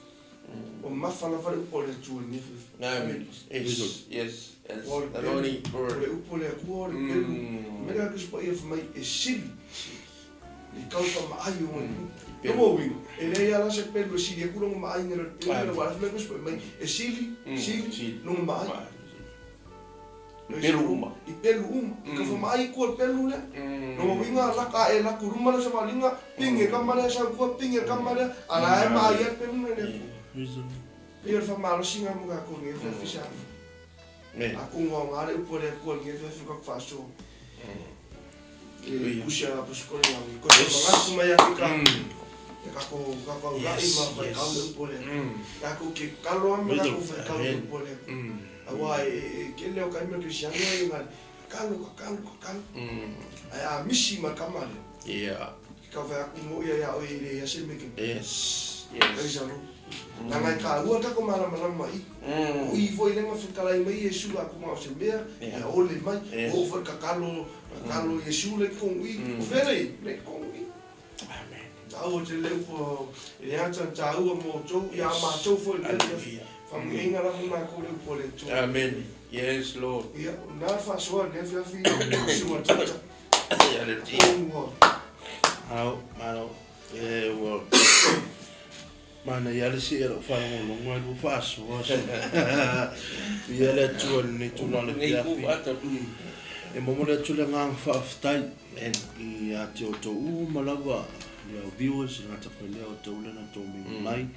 Ua mamafa lava le upu a le Atua i lenei afiafi. Amen. Yes, yes, yes. O le pelu, o le upu a le Atua o le pelu, o le mea lea a le Tusi Paia fai mai e sili I kau ka maai o ngā ipu. No mo uiga, e leai a la se pelu e sili aku longa maai ngai lo le pelu lea ua alafai mai koe mai e sili, sili, longa maai. I pelu uma. I pelu uma. I kau whamaai i kua pelu lea. No mo uiga, laka ae laku ruma lea sa walinga, ping e kama lea sau kua, ping e kama lea, a la e maai a le pelu lea lea kua. Pei o le whamalosi ngā mo ngā koni e whawhisa ana. A ko ngā ngā le upu a le Atua lenei afiafi o kaku faasoa. E kusi a pasukole ngā ui. Ko te mangaku mai a ke ka, e kako, kako au lai ma whai kau le upu a le Atua. Kako ke kalo ama kako whai kau le upu a le Atua. Aua e, e, e kele o kaima Kristiano e ngā, kalo, ka kalo, ka kalo. Ai a misi ma kama le. Yeah. Ke kau whai aku mo ia ia oe i le ia se meke. Yes. Yes. Praise the Lord. Nanga i ka ua kako malamalama i. O i foi lenga fetalai mai Iesu a kuma o se mea, ia ole mai, o foi kakalo, kakalo Iesu le kong i, o fere i, le kong i. Amen. Taua te le upo, e le ata taua mo tou, ia ma tou foi le Hallelujah. Whamuinga lava nā ko le upo le tou. Amen. Yes, Lord. Ia, nā whasoa ne whiawhi, sua tata. Hallelujah. Ua. Malo, malo. E, ua... Manaia le sii a lou faalogologo ai lua faasoa so. Viia le Atua i lenei tulaga o le afiafi. E momoli atu le agaga faafetai ia te outou uma lava, le au viewers, le gata foi lea o outou lea na outou mimi mai.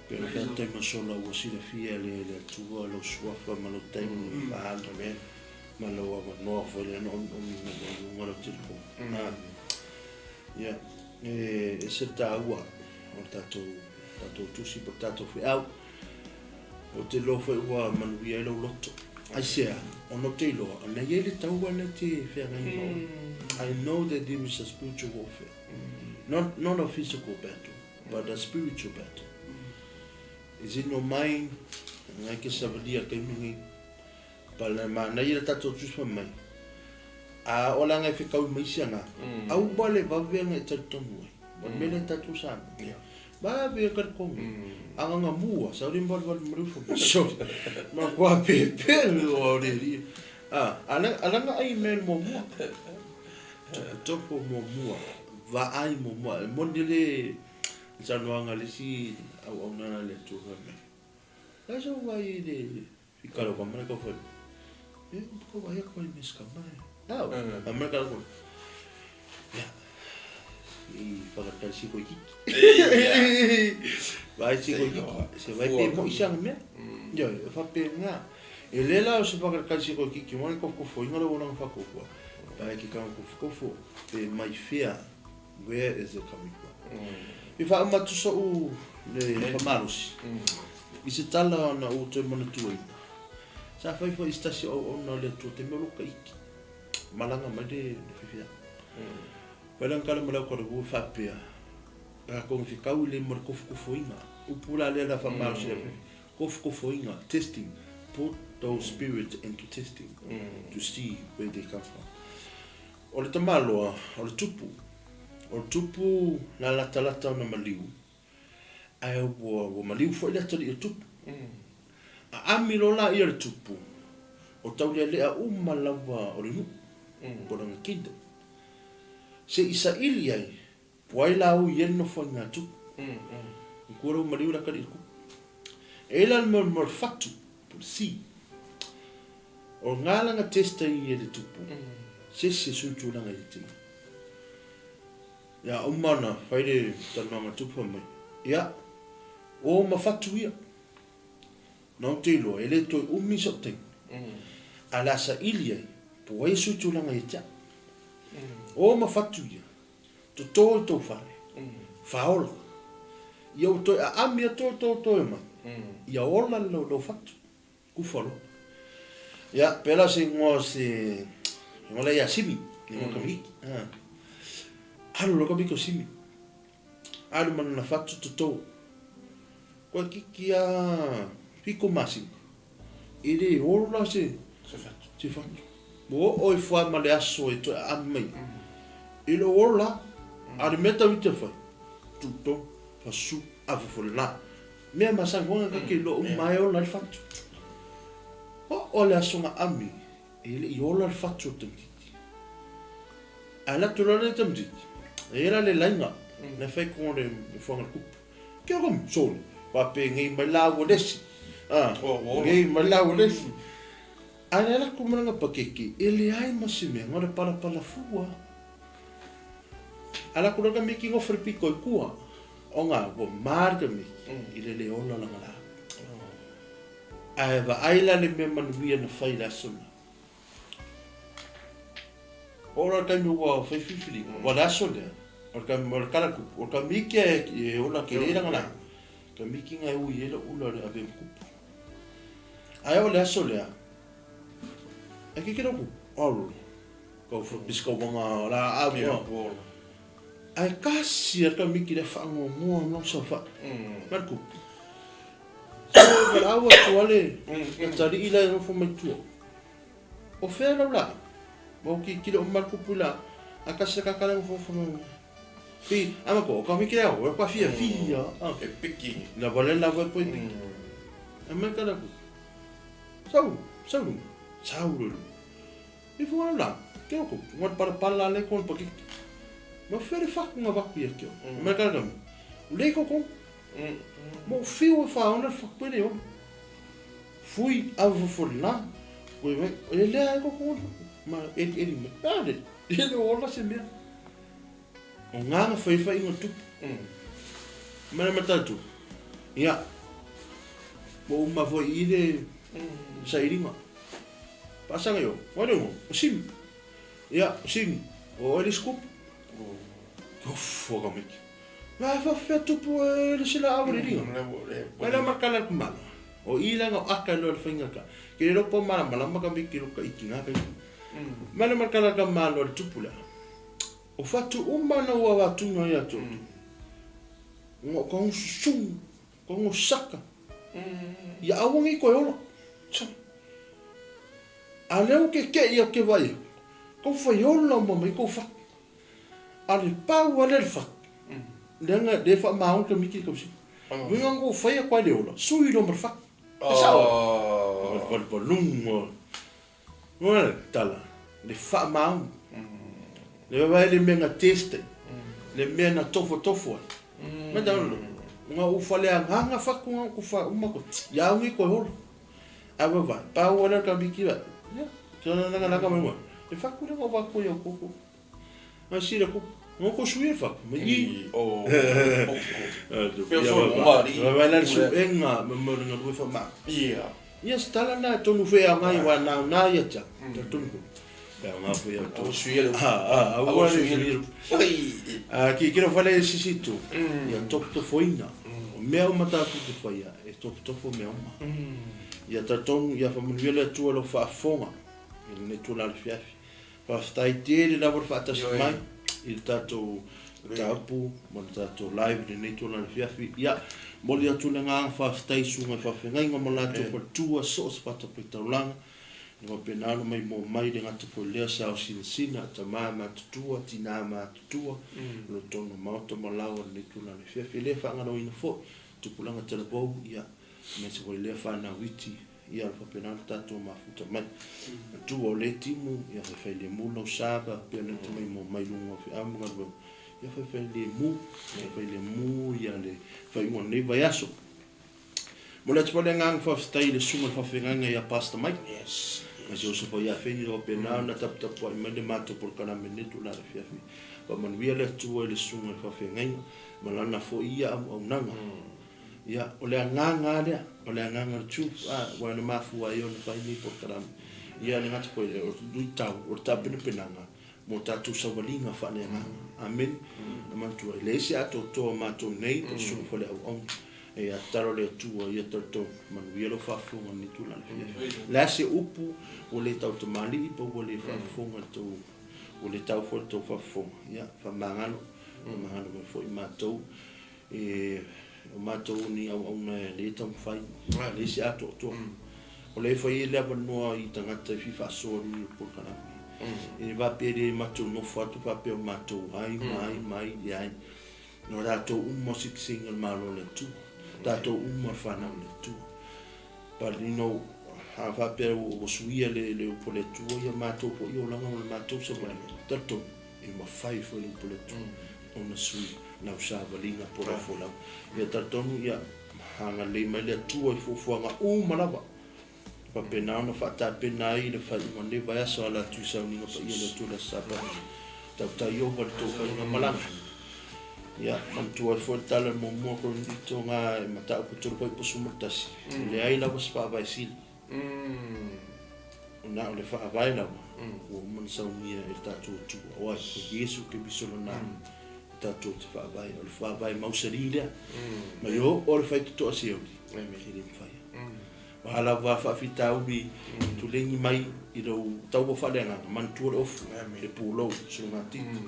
Pei ona fai atu taimi o sola ua silafia e le Atua lou suafa ma lou taimi i faaalu ma lou avanoa foi lea na omiomi mai ai i luga o lau telefoni. Ia, e ese le taua o le tatou, tatou tusi po o le tatou feau. Ou te iloa foi ua manuia ai lou loto. Aisea, ona ou te iloa, o lea e i ai le taua lea e te feagai ma oe. I know that there is a spiritual warfare. Not, not a physical battle, but a spiritual battle. Is in your mind, ngai ke savalia taimi nei. Pala manaia le tatou tusi fai mai. A o le aga e fekaui mai isi aga, aua le vave aga e talitonu ai. O le mea lea tatou sa mea. Vave e talitonu. Agaga mua, sauni ma valuvalu ma le ufo mai. Sorry. Matua pepe o le alii. A, alaga ai mea le muamua. Topotoko muamua, vaai muamua. E moni le saunoaga a le isi auaunaga a le Atua fai mai. La sa vaai i le I ka rau ka mana ka whai. E, ka wai a koe mes ka mai. Au, a mana ka rau. Ia, i whakatari si koe kiki. Vai si koe kiki. Se vai pe mo isanga mea. Ia, e whape ngā. E le la o se whakatari si koe kiki, mwana kofokofo, inga rau oranga whakokua. Pai ki kanga kofokofo, pe mai whea, where is it coming from? I whaumatu so'u le whamalosi. I se tala ona ou toe manatuaina. Sa fai foi i se tasi o auauna o le Atua taimi o lo ka iki. Malaga mai le fifia. Fai lana tala ma le aukalevuu e faapea, Tatou fekau i le ma le kofokofoina. Upu la lea la faamalosi le kofokofoina, testing, put those spirits into testing to see where they come from. O le tamaloa, o le tupu. O le tupu na latalata ona maliu, ae ua maliu foi le atalii o tupu. A ami loa laia le tupu, o taulealea uma lava o le nuu, po o lana kingdom. Se i saili ai, po ai la ui ai le nofoaiga a tupu. Matua lea ua maliu le atalii o le tupu. E i ai la le mea o le fatu, po o le sea. O lena la na test ai e le tupu, se isi e sui tulaga ia te ia. Ia uma ona fai le talanoaga tupu fai mai, ia, o ma fatu ia. Na ou te iloa, e le toe umi sou taimi. A o le a saili ai, po o ai e sui tulaga ia te au. O ma fatu ia, toto i tou fale, faaola. Ia ua toe aami atu outou toe mai, ia ola le lou fatu. Kufa loa. Ia, pela se igoa se igoa lea ia Simi, igoa Kamihiki. Alu loa Kamihiki o Simi. Alu ma lana fatu toto. Koe kiki a 7 masina. E le ola se se fatu. Se fatu. Ua oo ifo lava ma le aso e toe aami mai. E le o ola. A o le mea tau ita fai, tuto, fasu, ave foi le la. Mea masani foi ka ke loa uma ai ola le fatu. Oo le aso na ami, e le i ola le fatu o le tamaitiiti. Ae alu atu loa le tamaitiiti, e i ai la le laina, na fai ko le nofoaga o le kupu. Kia ora sole, faapea nei mai la ua lesi. Nei mai la ua lesi. Ae na alu atu ma lana pakeke, e leai ma se mea, na o le palapala fua. Alu atu loa le tamaiti nofo i le pito i tua. Ona ua ma le tamaiti i le le ola lana laau. Ae vaai la le mea manuia na fai i le aso lena. Oo la le taimi ua fai filifiliga, ua le aso lea, o le o le kala kupu, o le tamaiti e ola tele lana laau, tamaiti na e ui ai le ula o le ave ma kupu. Ae oo le aso lea, e kikilo kupu, alo, kau pisi kaumaga laau. Ae kasi a le tamaiti lea faanoanoa ma saofai. Ma le tupu. So e valaau atu lava le atalii la e nofo mai tua. O fea lau laau? Ua ou tilotilo uma le tupu i laau. Ae kasi le tagata la e nofonofo mai. Pei, a matua, o tamaiti lea o, e matua fiafia. E piki. Lava le lava e poi piki. Ae mai tala atu. Sau, sau luga. Sau loa i luga. Ifo lau la, ke o kou, ngā palapala le kon pakiki. Ma where whaku ngā waku ia keo. Mai kara kami, le ko kon. Mo whiu e whaona le whaku pere ona. Fui au fofo la, koe mai, e lea e ko kon. Ma eli eli mai, a le, e le ola se mea. O ngā ngā whaiwhai ngā tupu. Mai na matatu, ia, mo uma foi i le sailinga. Paasaga io, wai le o Simi. Ia, o Simi, o oe le isi kupu. Ofo ka miki. Ma e whawhea tupu e le sila awa le ringa. Mai la makala le kumalo. O i langa o aka loa le whainga ka. Ke le ropo mala malama ka miki lo ka iki ngā ka. Mai la makala ka malo le tupu lea. O whatu uma na ua wātunga ia tō. Ngā ka ngu susungu, ka ngu saka. Ia aua nei koe ola. A lea ua kekeʻi au ke vaai aku, kou fai ola uma mai kou fatu. A le pau a lea le fatu, leaga le faamaoni ka miki i le kausika. Uiga na kou fai aku ai le ola, sui loa ma le fatu. E sao? Valupalunga. Ua le tala, le faamaoni. Le vaai le mea na test ai, le mea na tofotofo ai. Mai tau le, nga u fale agaga fatu nga ku fa uma ko, ia au nei koe ola. Ae vaai, pau lea o le tamaiti vaai, ia, te langa langa mai mai, e fatu lea nga vaku ia koko. Nga sila ko, nga ko sui e fatu, mai i. O, Vaai la le suega ma mo le galue fa ma. Ia. Ia se tala na tonu fe a ngai wa na na ia tia. Ta tonu ko. Ia nga fo ia to. Sui le. A a ua le sui. A ki kiro fale sisi tu. Ia top to foina. O mea uma tātou te whaia, e topotofo mea uma. Ia talitonu ia faamanuia le Atua i lau faafofoga i lenei itula o le afiafi. Faafetai tele lava le faatasi mai i le tatou mataupu ma le tatou live i lenei itula o le afiafi. Ia, momoli atu le agaga faafetai i susuga i faafeagaiga ma latou faletua so o se fatafaitaulaga na faapena ona maimoa mai le gata foi lea sa sinasina tama matutua, tina matutua o lo totonu o maota ma laoa i lenei itula o le afiafi. E le faagaloina foi tupulaga talavou, ia, aemaise foi lea fanau iti, ia, o le faapena ona tatou mafuta mai. Matua o lea timu, ia faifai lemu lau sa, faapea ona e te maimoa mai luga o feau ma galuega, ia faifai lemu, faifai lemu ia le faaiuga o lenei vaiaso. Momoli atu foi le agaga faafetai i le susuga i le faafeagaiga ia Pastor Mike. Ma si uso foi ia Feni o faapena ona taputapuai mai le matou polokalame i lenei itula afiafi. Faamanuia le Atua i le susuga i le faafeagaiga ma lana foi ia auaunaga. Ia, o le agaga lava lea, o le agaga o le truth, aua na mafua ai ona fai nei polokalame. Ia, le gata foi i lea, o le luitau, o le tapenapenaga mo tatou savaliga faaleagaga. Amene. Na manatua, e leai se atoatoa o matou nei, o le susuga foi i le auauna. E tatalo le Atua ia talitonu, manuia lau faafofoga i lenei tulaga afiafi. O le a se upu ua le tautamalii pe ua le faafofoga i le tou, ua le tau foi i le tou faafofoga, ia, faamagalo, faamagalo mai foi matou. E, o matou ni auauna e le taumafai, e leai se atoatoa. O lea e fai ai le avanoa i tagata e fia faasoa i le polokalame. E faapea le matou nofo atu faapea o matou ai ma ai ma ai, leai. O tatou uma o sitiseni o le Malo o le Atua. Tatou uma o le fanau a le Atua. But you know, a faapea ua suia le upu a le Atua, ia matou foi olaga ma le matou savaliga, talitonu, e mafai foi le upu a le Atua ona sui lau savaliga po o lau folau. Ia talitonu, ia agalelei mai le Atua i fuafuaga uma lava. Faapena ona faatapena ai le faaiuga o lenei vaiaso ala atu i sauniga paia le Atua i le Aso Sapatu. Tautai ova le tou faiga malaga. Ia, manatua ai foi le tala i le muamua Korinito ga e mataupu e 3 po 11, e leai lava se faavae sili. Na o le faavae lava ua uma ona saunia e le tatou Atua, o ai? O Iesu Keriso lona tatou te faavae. O le faavae mausali lea. Ma i o le faitotoa seoli, e le mafai. O a lava faafitauli tulegi mai i lou taua faaleagaga, manatua le ofu, le pulou, sulugatiti,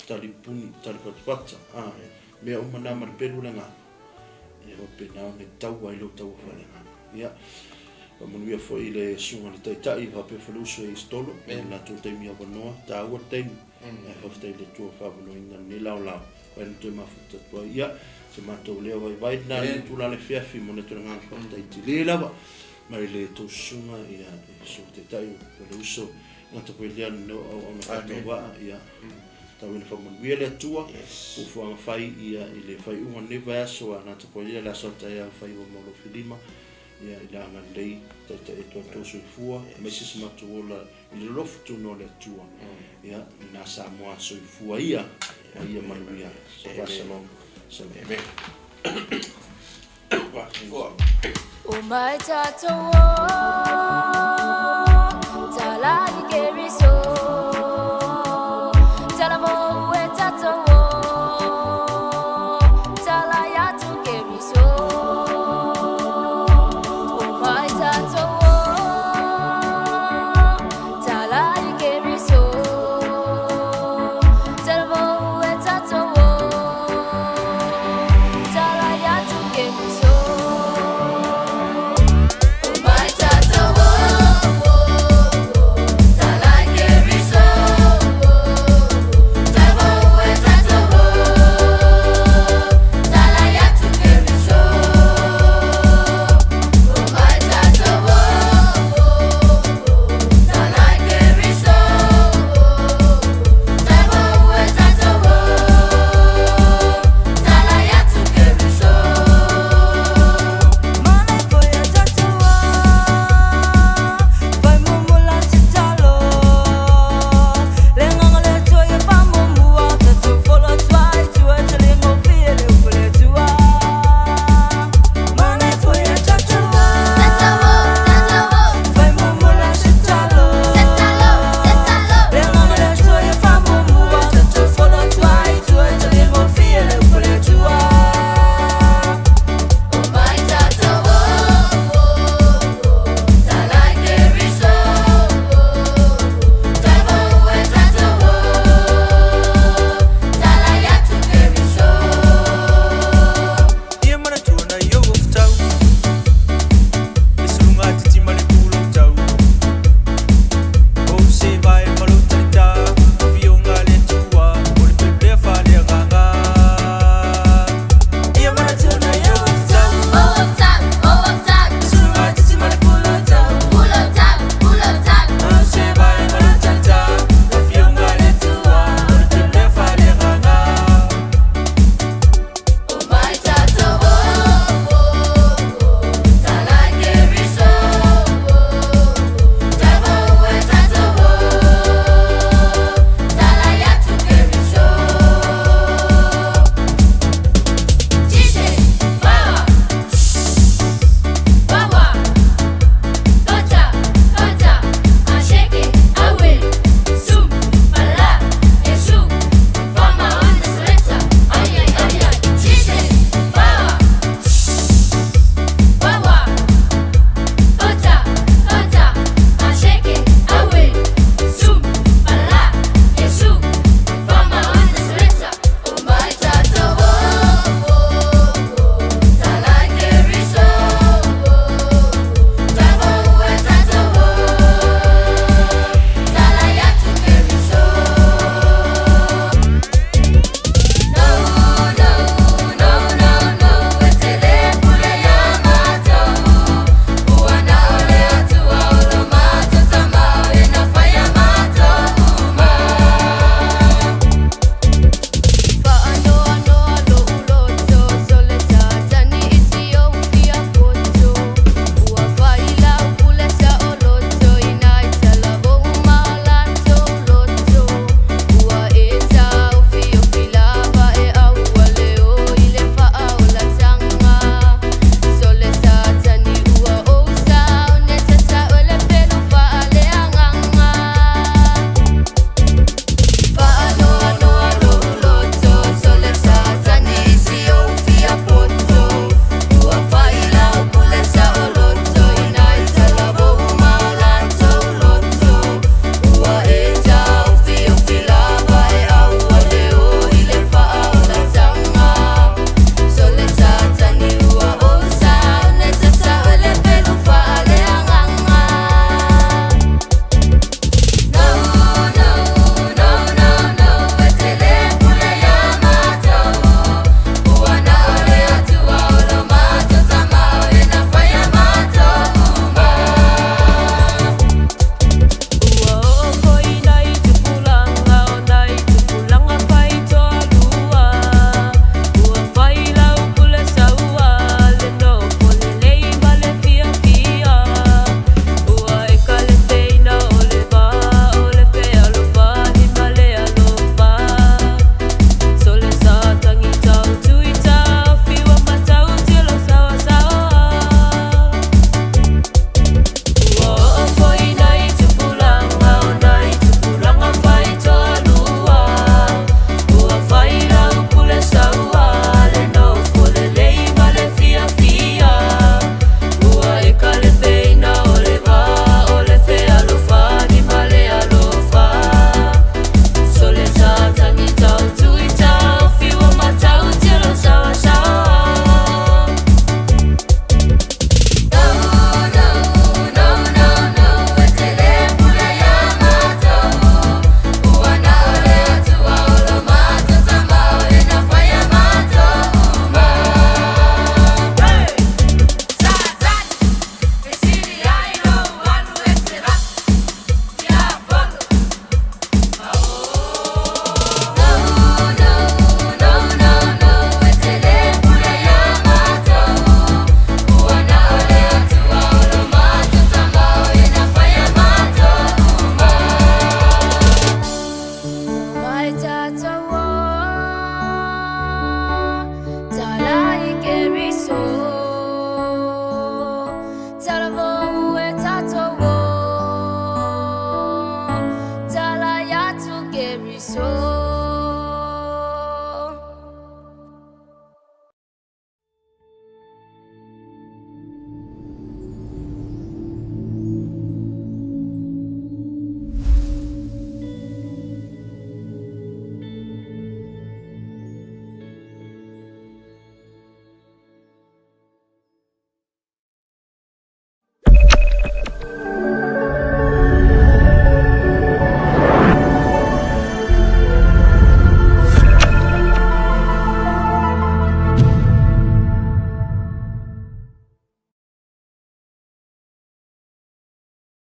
talipuni, talipatapata, mea uma na ma le pelu le agaga, ia faapena ona taua ai lou taua faaleagaga. Ia, faamanuia foi le susuga i le Taitai faapea foi le uso i Istolo, i le latou taimi avanoa, taua le taimi. Ae faafetai i le Atua faavanoaina lenei laolao, vai na toe mafuta atu ai. Ia, se matou leo vaivai lena i le itula o le afiafi, momoli atu le agaga faafetai tele lava mai le tou susuga, ia, le susuga Taitai o le uso, gata foi lea le auauna faatauvaa, ia, tau ina faamanuia le Atua, fuafuaga fai ia i le faaiuga o lenei vaiaso, a gata foi lea le aso a taeao faiva ma lou filima, ia i le agalelei taitai atu ai tou soifua, aemaise se matou ola i le alofa tonu o le Atua. Ia, lena Samoa soifua ia, ma ia manuia. Shabbat shalom. Shalom. Amen. O mai tatou.